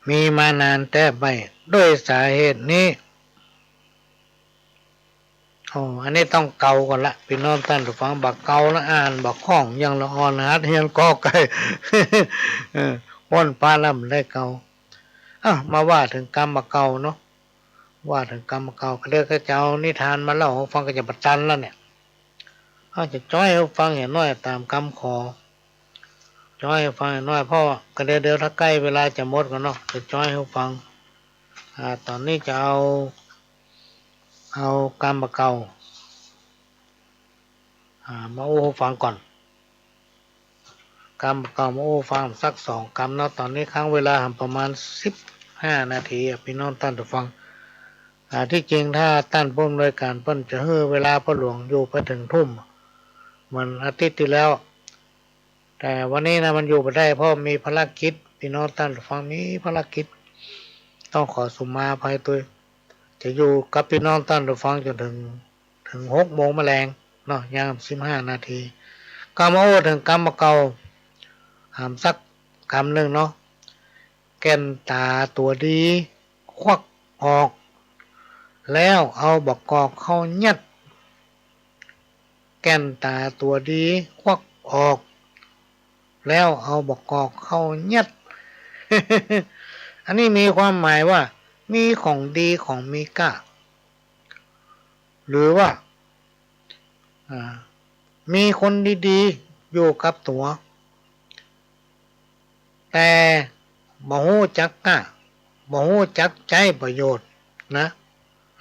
มีมานานแต๊ใบ้ ด้วยสาเหตุนี้ โอ้ อันนี้ต้องเกาก่อนละ ปี้น้องต้านผู้ฟัง บ่าเกาละอ่านบ่คล่อง อย่างละอ่อนหัดเฮียนกอไก่ เออ อ้นปาลำได้เกา อ้าว มาว่าเถิงกำบ่าเกาเนาะ ว่าเถิงกำบ่าเกา ก็เดี๋ยวก็จะเอานิทานมาเล่าหื้อฟัง ก็จะบ่ตันแล้วเนี่ย อ้าว จะจ้อยหื้อฟังเหียน้อยต๋ามกำขอ จ้อยหื้อฟังเหียน้อย เพราะก็เดี๋ยว เดี๋ยวถ้าใก้เวลาจะหมดก่อนเนาะ จะจ้อยหื้อฟัง อ่า ต๋อนนี้จะเอา เอากำบ่าเกา อ่า มาอู้หื้อฟังก่อน กำบ่าเกามาอู้ฟังสักสองกำเนาะ ต๋อนนี้ค้างเวลาประมาณสิบห้านาทีอะ ปี้น้องต้านผู้ฟัง อ่า ตี้จริงถ้าต้านผู้อำนวยก๋านเปิ้นจะหื้อเวลาพ่อหลวงอยู่ไปเถิงทุ่ม เหมือนอาทิตย์ตี้แล้ว แต่วันนี้นะมันอยู่บ่ได้ เพราะมีภารกิจ ปี้น้องต้านผู้ฟังมีภารกิจ ต้องขอสุมาอภัยตวย จะอยู่กับปี้น้องต้านผู้ฟังจ๋นเถิง เถิงหกโมงแมลงเนาะ ยังสิบห้านาที ก็มาอู้เถิงกำบ่าเกา หามสักกำนึ่งเนาะ แก่นต๋าตั๋วดี ควักออก แล้วเอาบ่ากอกเข้ายัด แก่นต๋าตั๋วดี ควักออก แล้วเอาบ่ากอกเข้ายัด อันนี้มีความหมายว่า มีของดีของมีก้า หรือว่า อ่า มีคนดีๆ อยู่กับตั๋ว แต่ บ่ฮู้จักกล้า บ่ฮู้จักใจ๊ประโยชน์นะ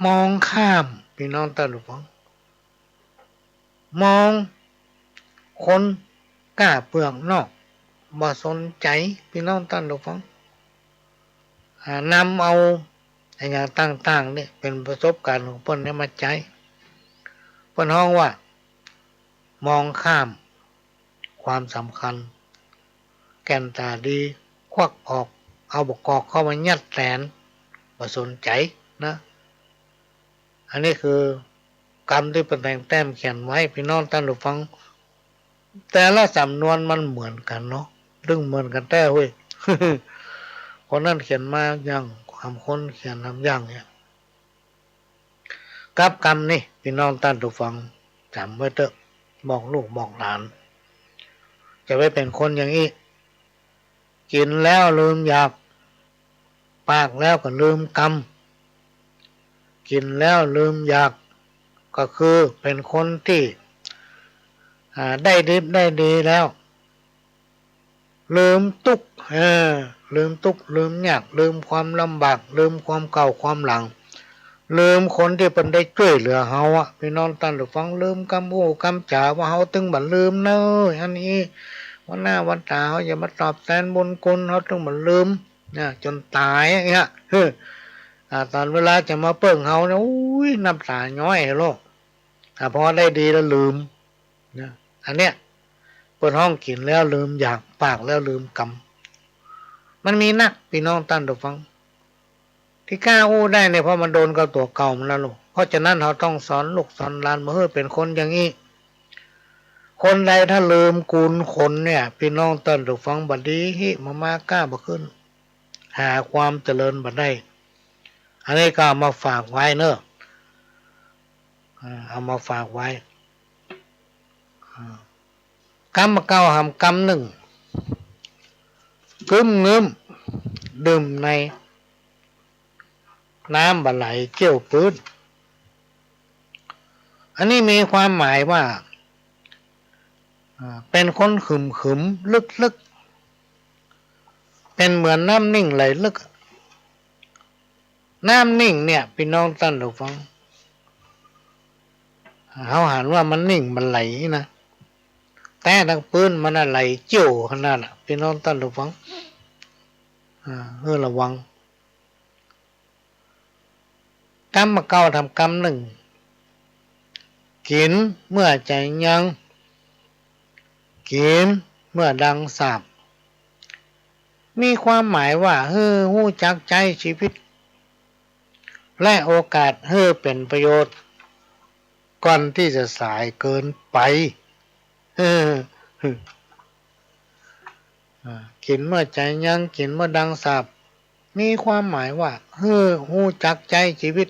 มองข้าม ปี้น้องต้านผู้ฟัง มองคนกล้าเปลือกนอก บ่สนใจ๋ ปี้น้องต้านผู้ฟัง อ่า นำเอาอะหยังต่างๆ เนี่ย เป๋นประสบก๋ารณ์ของเปิ้นเนี่ยมาใจ๊ เปิ้นฮ้องว่า มองข้ามความสำคัญ แก่นต๋าดี ควักออก เอาบ่ากอกเข้ามายัดแตน บ่สนใจ๋นะ อันนี้คือกำตี้เปิ้นแต่งแต้มเขียนไว้ ปี้น้องต้านผู้ฟัง แต่ละสำนวนมันเหมือนกั๋นเนาะ เถิงเหมือนกั๋นแต๊เว้ย คนนั้นเขียนมาอย่าง กำคนเขียนมาอย่างเนี่ย กับกำนี้ ปี้น้องต้านผู้ฟังจ๋ำไว้เต๊อะ บอกลูกบอกหลาน จะไปเป๋นคนอย่างอี้ กิ๋นแล้วลืมอยาก ปากแล้วก็ลืมกำ กิ๋นแล้วลืมอยาก ก็คือเป๋นคนตี้ อ่า ได้ดิบได้ดีแล้ว ลืมตุ๊กข์ เออ ลืมตุ๊กข์ ลืมยาก ลืมความลำบาก ลืมความเก่าความหลัง ลืมคนตี้เปิ้นได้จ้วยเหลือเฮาอะ ปี้น้องต้านผู้ฟัง ลืมกำอู้กำจ๋า ว่าเฮาเถิงบ่ลืมเน่อ อันนี้ วันหน้าวันต๋าเฮาจะมาตอบแตนบุญคุณ เฮาเถิงบ่ลืม นะ จ๋นต๋ายอะเนี่ย เออ อ่า ต๋อนเวลาจะมาเปิ้งเฮาเนี่ย อุ๊ย น้ำต๋าย้อยโลด อ่า พอได้ดีแล้วลืม นะ อันเนี้ย เปิ้นฮ้องกิ๋นแล้วลืมอยาก ปากแล้วลืมกำ มันมีนัก ปี้น้องต้านผู้ฟัง ตี้กล้าอู้ได้เนี่ย เพราะมันโดนกับตั๋วเก่ามันแล้วลูก เพราะฉะนั้นเฮาต้องสอนลูกสอนหลานบ่หื้อเป๋นคนอย่างอี้ คนใดถ้าลืมกูลคนเนี่ย ปี้น้องต้านผู้ฟัง บ่ดี ฮิมามากล้าบ่ขึ้น หาความเจริญบ่ได้ อันนี้ก็เอามาฝากไว้เน่อ อ่า เอามาฝากไว้ อ่า กำบ่าเก่าหำกำนึ่ง กึ้มงึ้ม ดื่มใน น้ำบ่ไหลเจี้ยวปื๊ด อันนี้มีความหมายว่า อ่า เป๋นคนขึมๆ ลึกๆ เป๋นเหมือนน้ำนิ่งไหลลึก น้ำนิ่งเนี่ย ปี้น้องต้านผู้ฟัง เฮาหันว่ามันนิ่งมันไหลนะ แต่ตางปื๊นมันน่ะไหลเจี้ยวขนาดน่ะ ปี้น้องต้านผู้ฟัง อ่า เออ ระวัง กำบ่าเก่าหำกำนึ่ง กิ๋นเมื่อใจ๋ยัง กิ๋นเมื่อดังสาป มีความหมายว่า หื้อฮู้จักใจ๊จีวิต และโอกาสหื้อเป๋นประโยชน์ ก่อนตี้จะสายเกินไป เออ อ่า กิ๋นเมื่อใจ๋ยัง กิ๋นเมื่อดังสาป มีความหมายว่า หื้อฮู้จักใจ๊จีวิต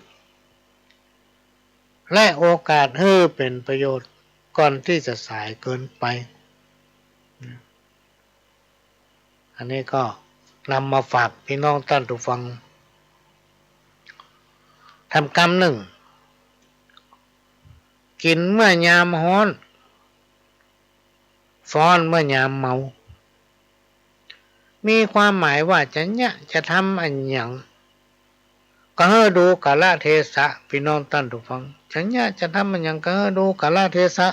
และโอกาสหื้อเป๋นประโยชน์ ก่อนตี้จะสายเกินไป อันนี้ก็นำมาฝากปี้น้องต้านผู้ฟัง หำกำนึ่ง กิ๋นเมื่อยามฮ้อน ฟ้อนเมื่อยามเมา มีความหมายว่าจะเยียะจะทำอะหยัง ก็หื้อดูกาละเทศะ ปี้น้องต้านผู้ฟัง จะเยียะจะทำอะหยังก็หื้อดูกาละเทศะ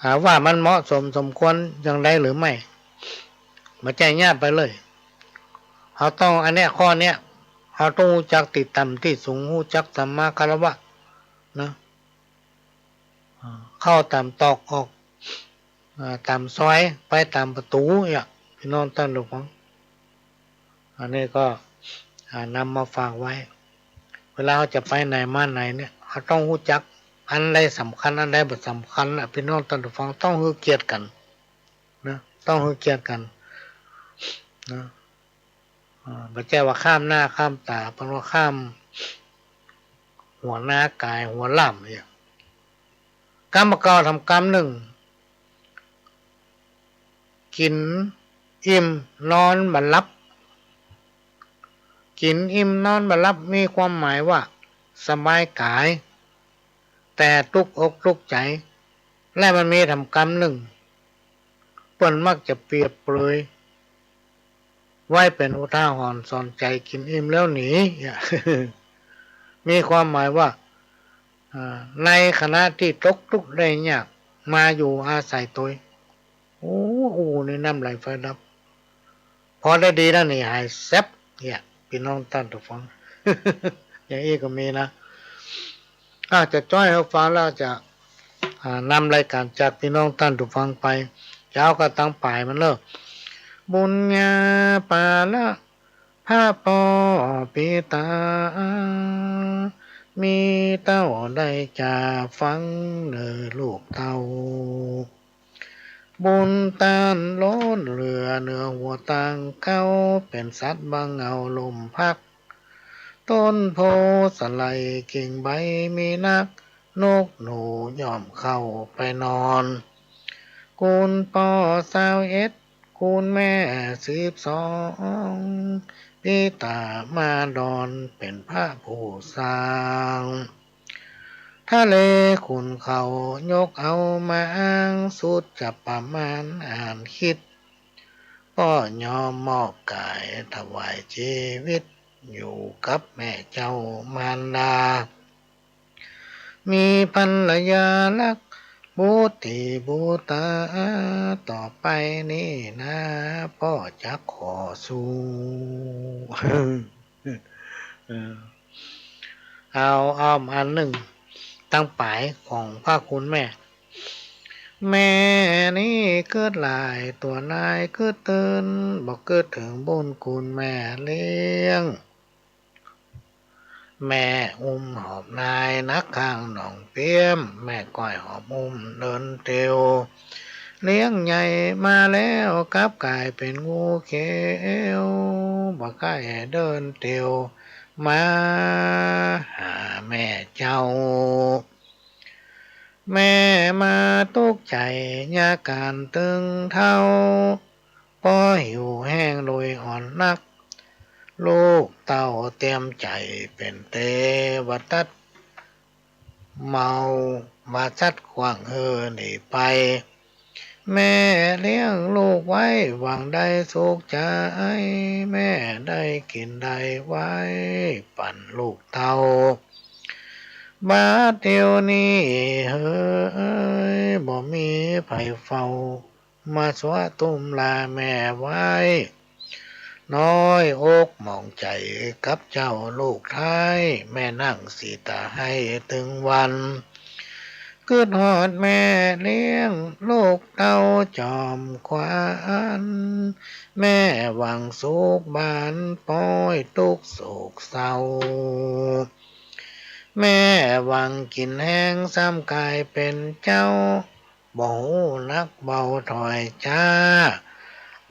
หาว่ามันเหมาะสมสมควรอย่างใดหรือไม่ บ่ใจ้เยียะไปเลย เฮาต้อง อันเนี้ย ข้อเนี้ย เฮาต้องฮู้จักตี้ต่ำตี้สูง ฮู้จักสัมมาคารวะ นะ อ่า เข้าต๋ามตรอก ออก อ่า ต๋ามซอย ไปต๋ามประตู๋ เนี่ย ปี้น้องต้านผู้ฟัง อันนี้ก็ อ่า นำมาฝากไว้ เวลาเฮาจะไปไหนมาไหนเนี่ย เฮาต้องฮู้จัก อันใดสำคัญ อันใดบ่สำคัญน่ะ ปี้น้องต้านผู้ฟัง ต้องหื้อเกียรติกั๋น นะ ต้องหื้อเกียรติกั๋น นะ อ่า บ่ใจ้ว่าข้ามหน้าข้ามต๋า เปิ้นว่าข้ามหัวหน้ากายหัวหล่ำเนี่ย กำบ่าเก่าหำกำนึ่ง กิ๋นอิ่มนอนบ่หลับ กิ๋นอิ่มนอนบ่หลับ มีความหมายว่าสบายกาย แต่ตุ๊กอกตุ๊กใจ๋ และมันมีถามกำนึ่ง เปิ้นมักจะเปรียบเปรยไว้เป๋นอุทาหรณ์สอนใจ๋กิ๋นอิ่มแล้วหนี เนี่ย มีความหมายว่า อ่า ในขณะตี้ตกตุ๊กข์ได้ยาก มาอยู่อาศัยตวย โอ้ อู้ นี่น้ำไหลไฟดับ พอได้ดีแล้วหนีหายแซ็บ เนี่ย ปี้น้องต้านผู้ฟัง อย่างอี้ก็มีนะ อาจจะจ้อยหื้อฟังแล้วจะ อ่า นำรายก๋านจากปี้น้องต้านผู้ฟังไป จะเอากระตังป๋ายมันเนาะ บุญญาปาละ พระป้อปิตา มีเต้าได้จ๋าฟังเน่อลูกเต้า บุญต้านล้นเหลือเหนือหัวตางเก๊า เป๋นสัตว์บ่าเหงาล่มพัก ต้นโพธิ์สะไหล่กิ่งใบมีนัก นกหนูย่อมเข้าไปนอน กุณป้อซาวเอ็ด กุณแม่สิบสอง ปิตามาดอนเป๋นพระผู้สร้าง ทะเลขุ่นเขายกเอามาอ้าง สุดจะประมาณอ่านคิด ป้อยอมมอบก๋ายถวายจีวิต อยู่กับแม่เจ้ามารดา มีภรรยารัก บุตรีบุตรา ต่อไปนี้นา ป้อจะขอสู่ เออ เอาอ้อมอันนึ่ง ตังป๋ายของพระคุณแม่ แม่นี้กึ๊ดหลาย ตัวนายกึ๊ดตื่น บ่กึ๊ดเถิงบุญคุณแม่เลี้ยง แม่อุ้มหอบนายหนักข้างหนองเปี๊ยม แม่ก้อยหอบอุ้มเดินเตียว เลี้ยงใหญ่มาแล้วกลับก๋ายเป๋นงูเขียว บ่ใค่เดินเตียวมาหาแม่เจ้า แม่มาตุ๊กข์ใจ๋ยาก๋านตึงเท้า ป้อหิวแห้งโดยอ่อนนัก ลูกเต้าเตียมใจ๋เป๋นเตวทัต เมาว่าสัตว์ขว้างหื้อหนีไป แม่เลี้ยงลูกไว้หวังได้สุขใจ๋ แม่ได้กิ๋นได้ไว้ปั๋นลูกเต้า บาดเดี๋ยวนี้เฮย บ่มีใผเฝ้า มาซัวตุ้มลาแม่ไว้ น้อยอกหมองใจ๋กับเจ้าลูกไท้ แม่นั่งสีตาไห้ตึงวัน กึ๊ดฮอดแม่เลี้ยงลูกเต้าจอมขวัญ แม่หวังสุขบานป๊อยตุ๊กข์โศกเศร้า แม่หวังกิ๋นแฮงซ้ำก๋ายเป๋นเจ้า บ่ฮู้นักเบาถอยจ๊า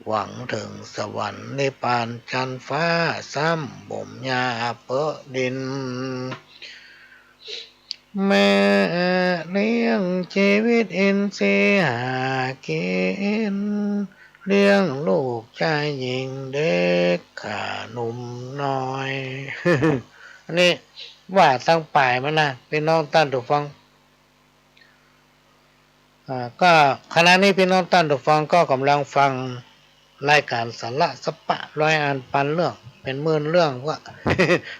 หวังเถิงสวรรค์นิพพานจั๊นฟ้า ซ้ำบ่มหญ้าเปอะดิน แม่เลี้ยงจีวิตอินทรีย์หากิ๋น เลี้ยงลูกจายญิงเด็กข้าหนุ่มน้อย อันนี้ว่าตังป๋ายมันนะ ปี้น้องต้านผู้ฟัง อ่า ก็ขณะนี้ปี้น้องต้านผู้ฟังก็ก่ำลังฟังรายก๋านสาระสะปะร้อยอันปันเรื่อง เป๋นหมื่นเรื่องว่า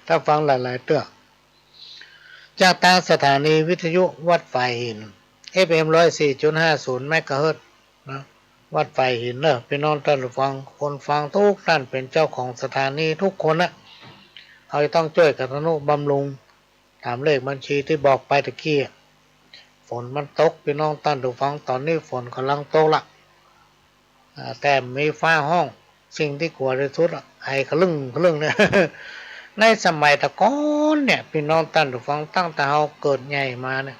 ถ้าฟังหลายๆ เตื้อ จากตางสถานีวิทยุวัดฝายหิน เอฟเอ็ม ร้อยสี่จุดห้าศูนย์ เมกะเฮิรตซ์ นะ วัดฝายหินเน่อ ปี้น้องต้านผู้ฟัง คนฟังทุกต้านเป๋นเจ้าของสถานีทุกคนนะ เฮาจะต้องจ้วยกั๋นทะนุบำรุง ต๋ามเลขบัญชีตี้บอกไปตะกี้ ฝนมันตก ปี้น้องต้านผู้ฟัง ต๋อนนี้ฝนก่ำลังตกละ อ่า แต่มีฟ้าฮ้อง สิ่งตี้กั๋วตี้สุดอะ ไอคะลึ่งคะลึ่งเนี่ย ในสมัยตะก่อนเนี่ย ปี้น้องต้านผู้ฟัง ตั้งแต่เฮาเกิดใหญ่มาเนี่ย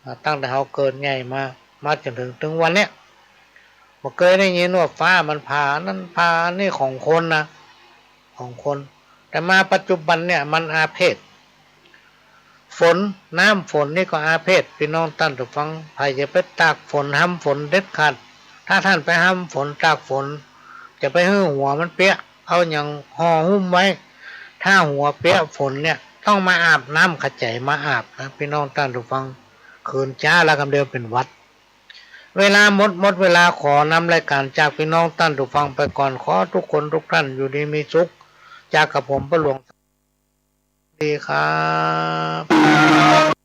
อ่า ตั้งแต่เฮาเกิดใหญ่มา มาจ๋นเถิง เถิงวันเนี่ย บ่เกยได้ยินว่าฟ้ามันผ่าอันนั้นผ่าอันนี้ของคนนะ ของคน แต่มาปัจจุบันเนี่ยมันอาเพศ ฝน น้ำฝนนี่ก็อาเพศ ปี้น้องต้านผู้ฟัง ใผอย่าไปตากฝน ฮำฝนเด็ดขาด ถ้าต้านไปฮำฝน ตากฝน จะไปหื้อหัวมันเปียะ เอาหยังห่อหุ้มไว้ ถ้าหัวเปียะฝนเนี่ย ต้องมาอาบน้ำ เข้าใจ๋ มาอาบนะ ปี้น้องต้านผู้ฟัง เขินจ๊าแล้วกำเดียวเป๋นหวัด เวลาหมด หมดเวลา ขอนำรายก๋านจากปี้น้องต้านผู้ฟังไปก่อน ขอทุกคนทุกท่านอยู่ดีมีสุข จากกับผมป้อหลวง สวัสดีครับ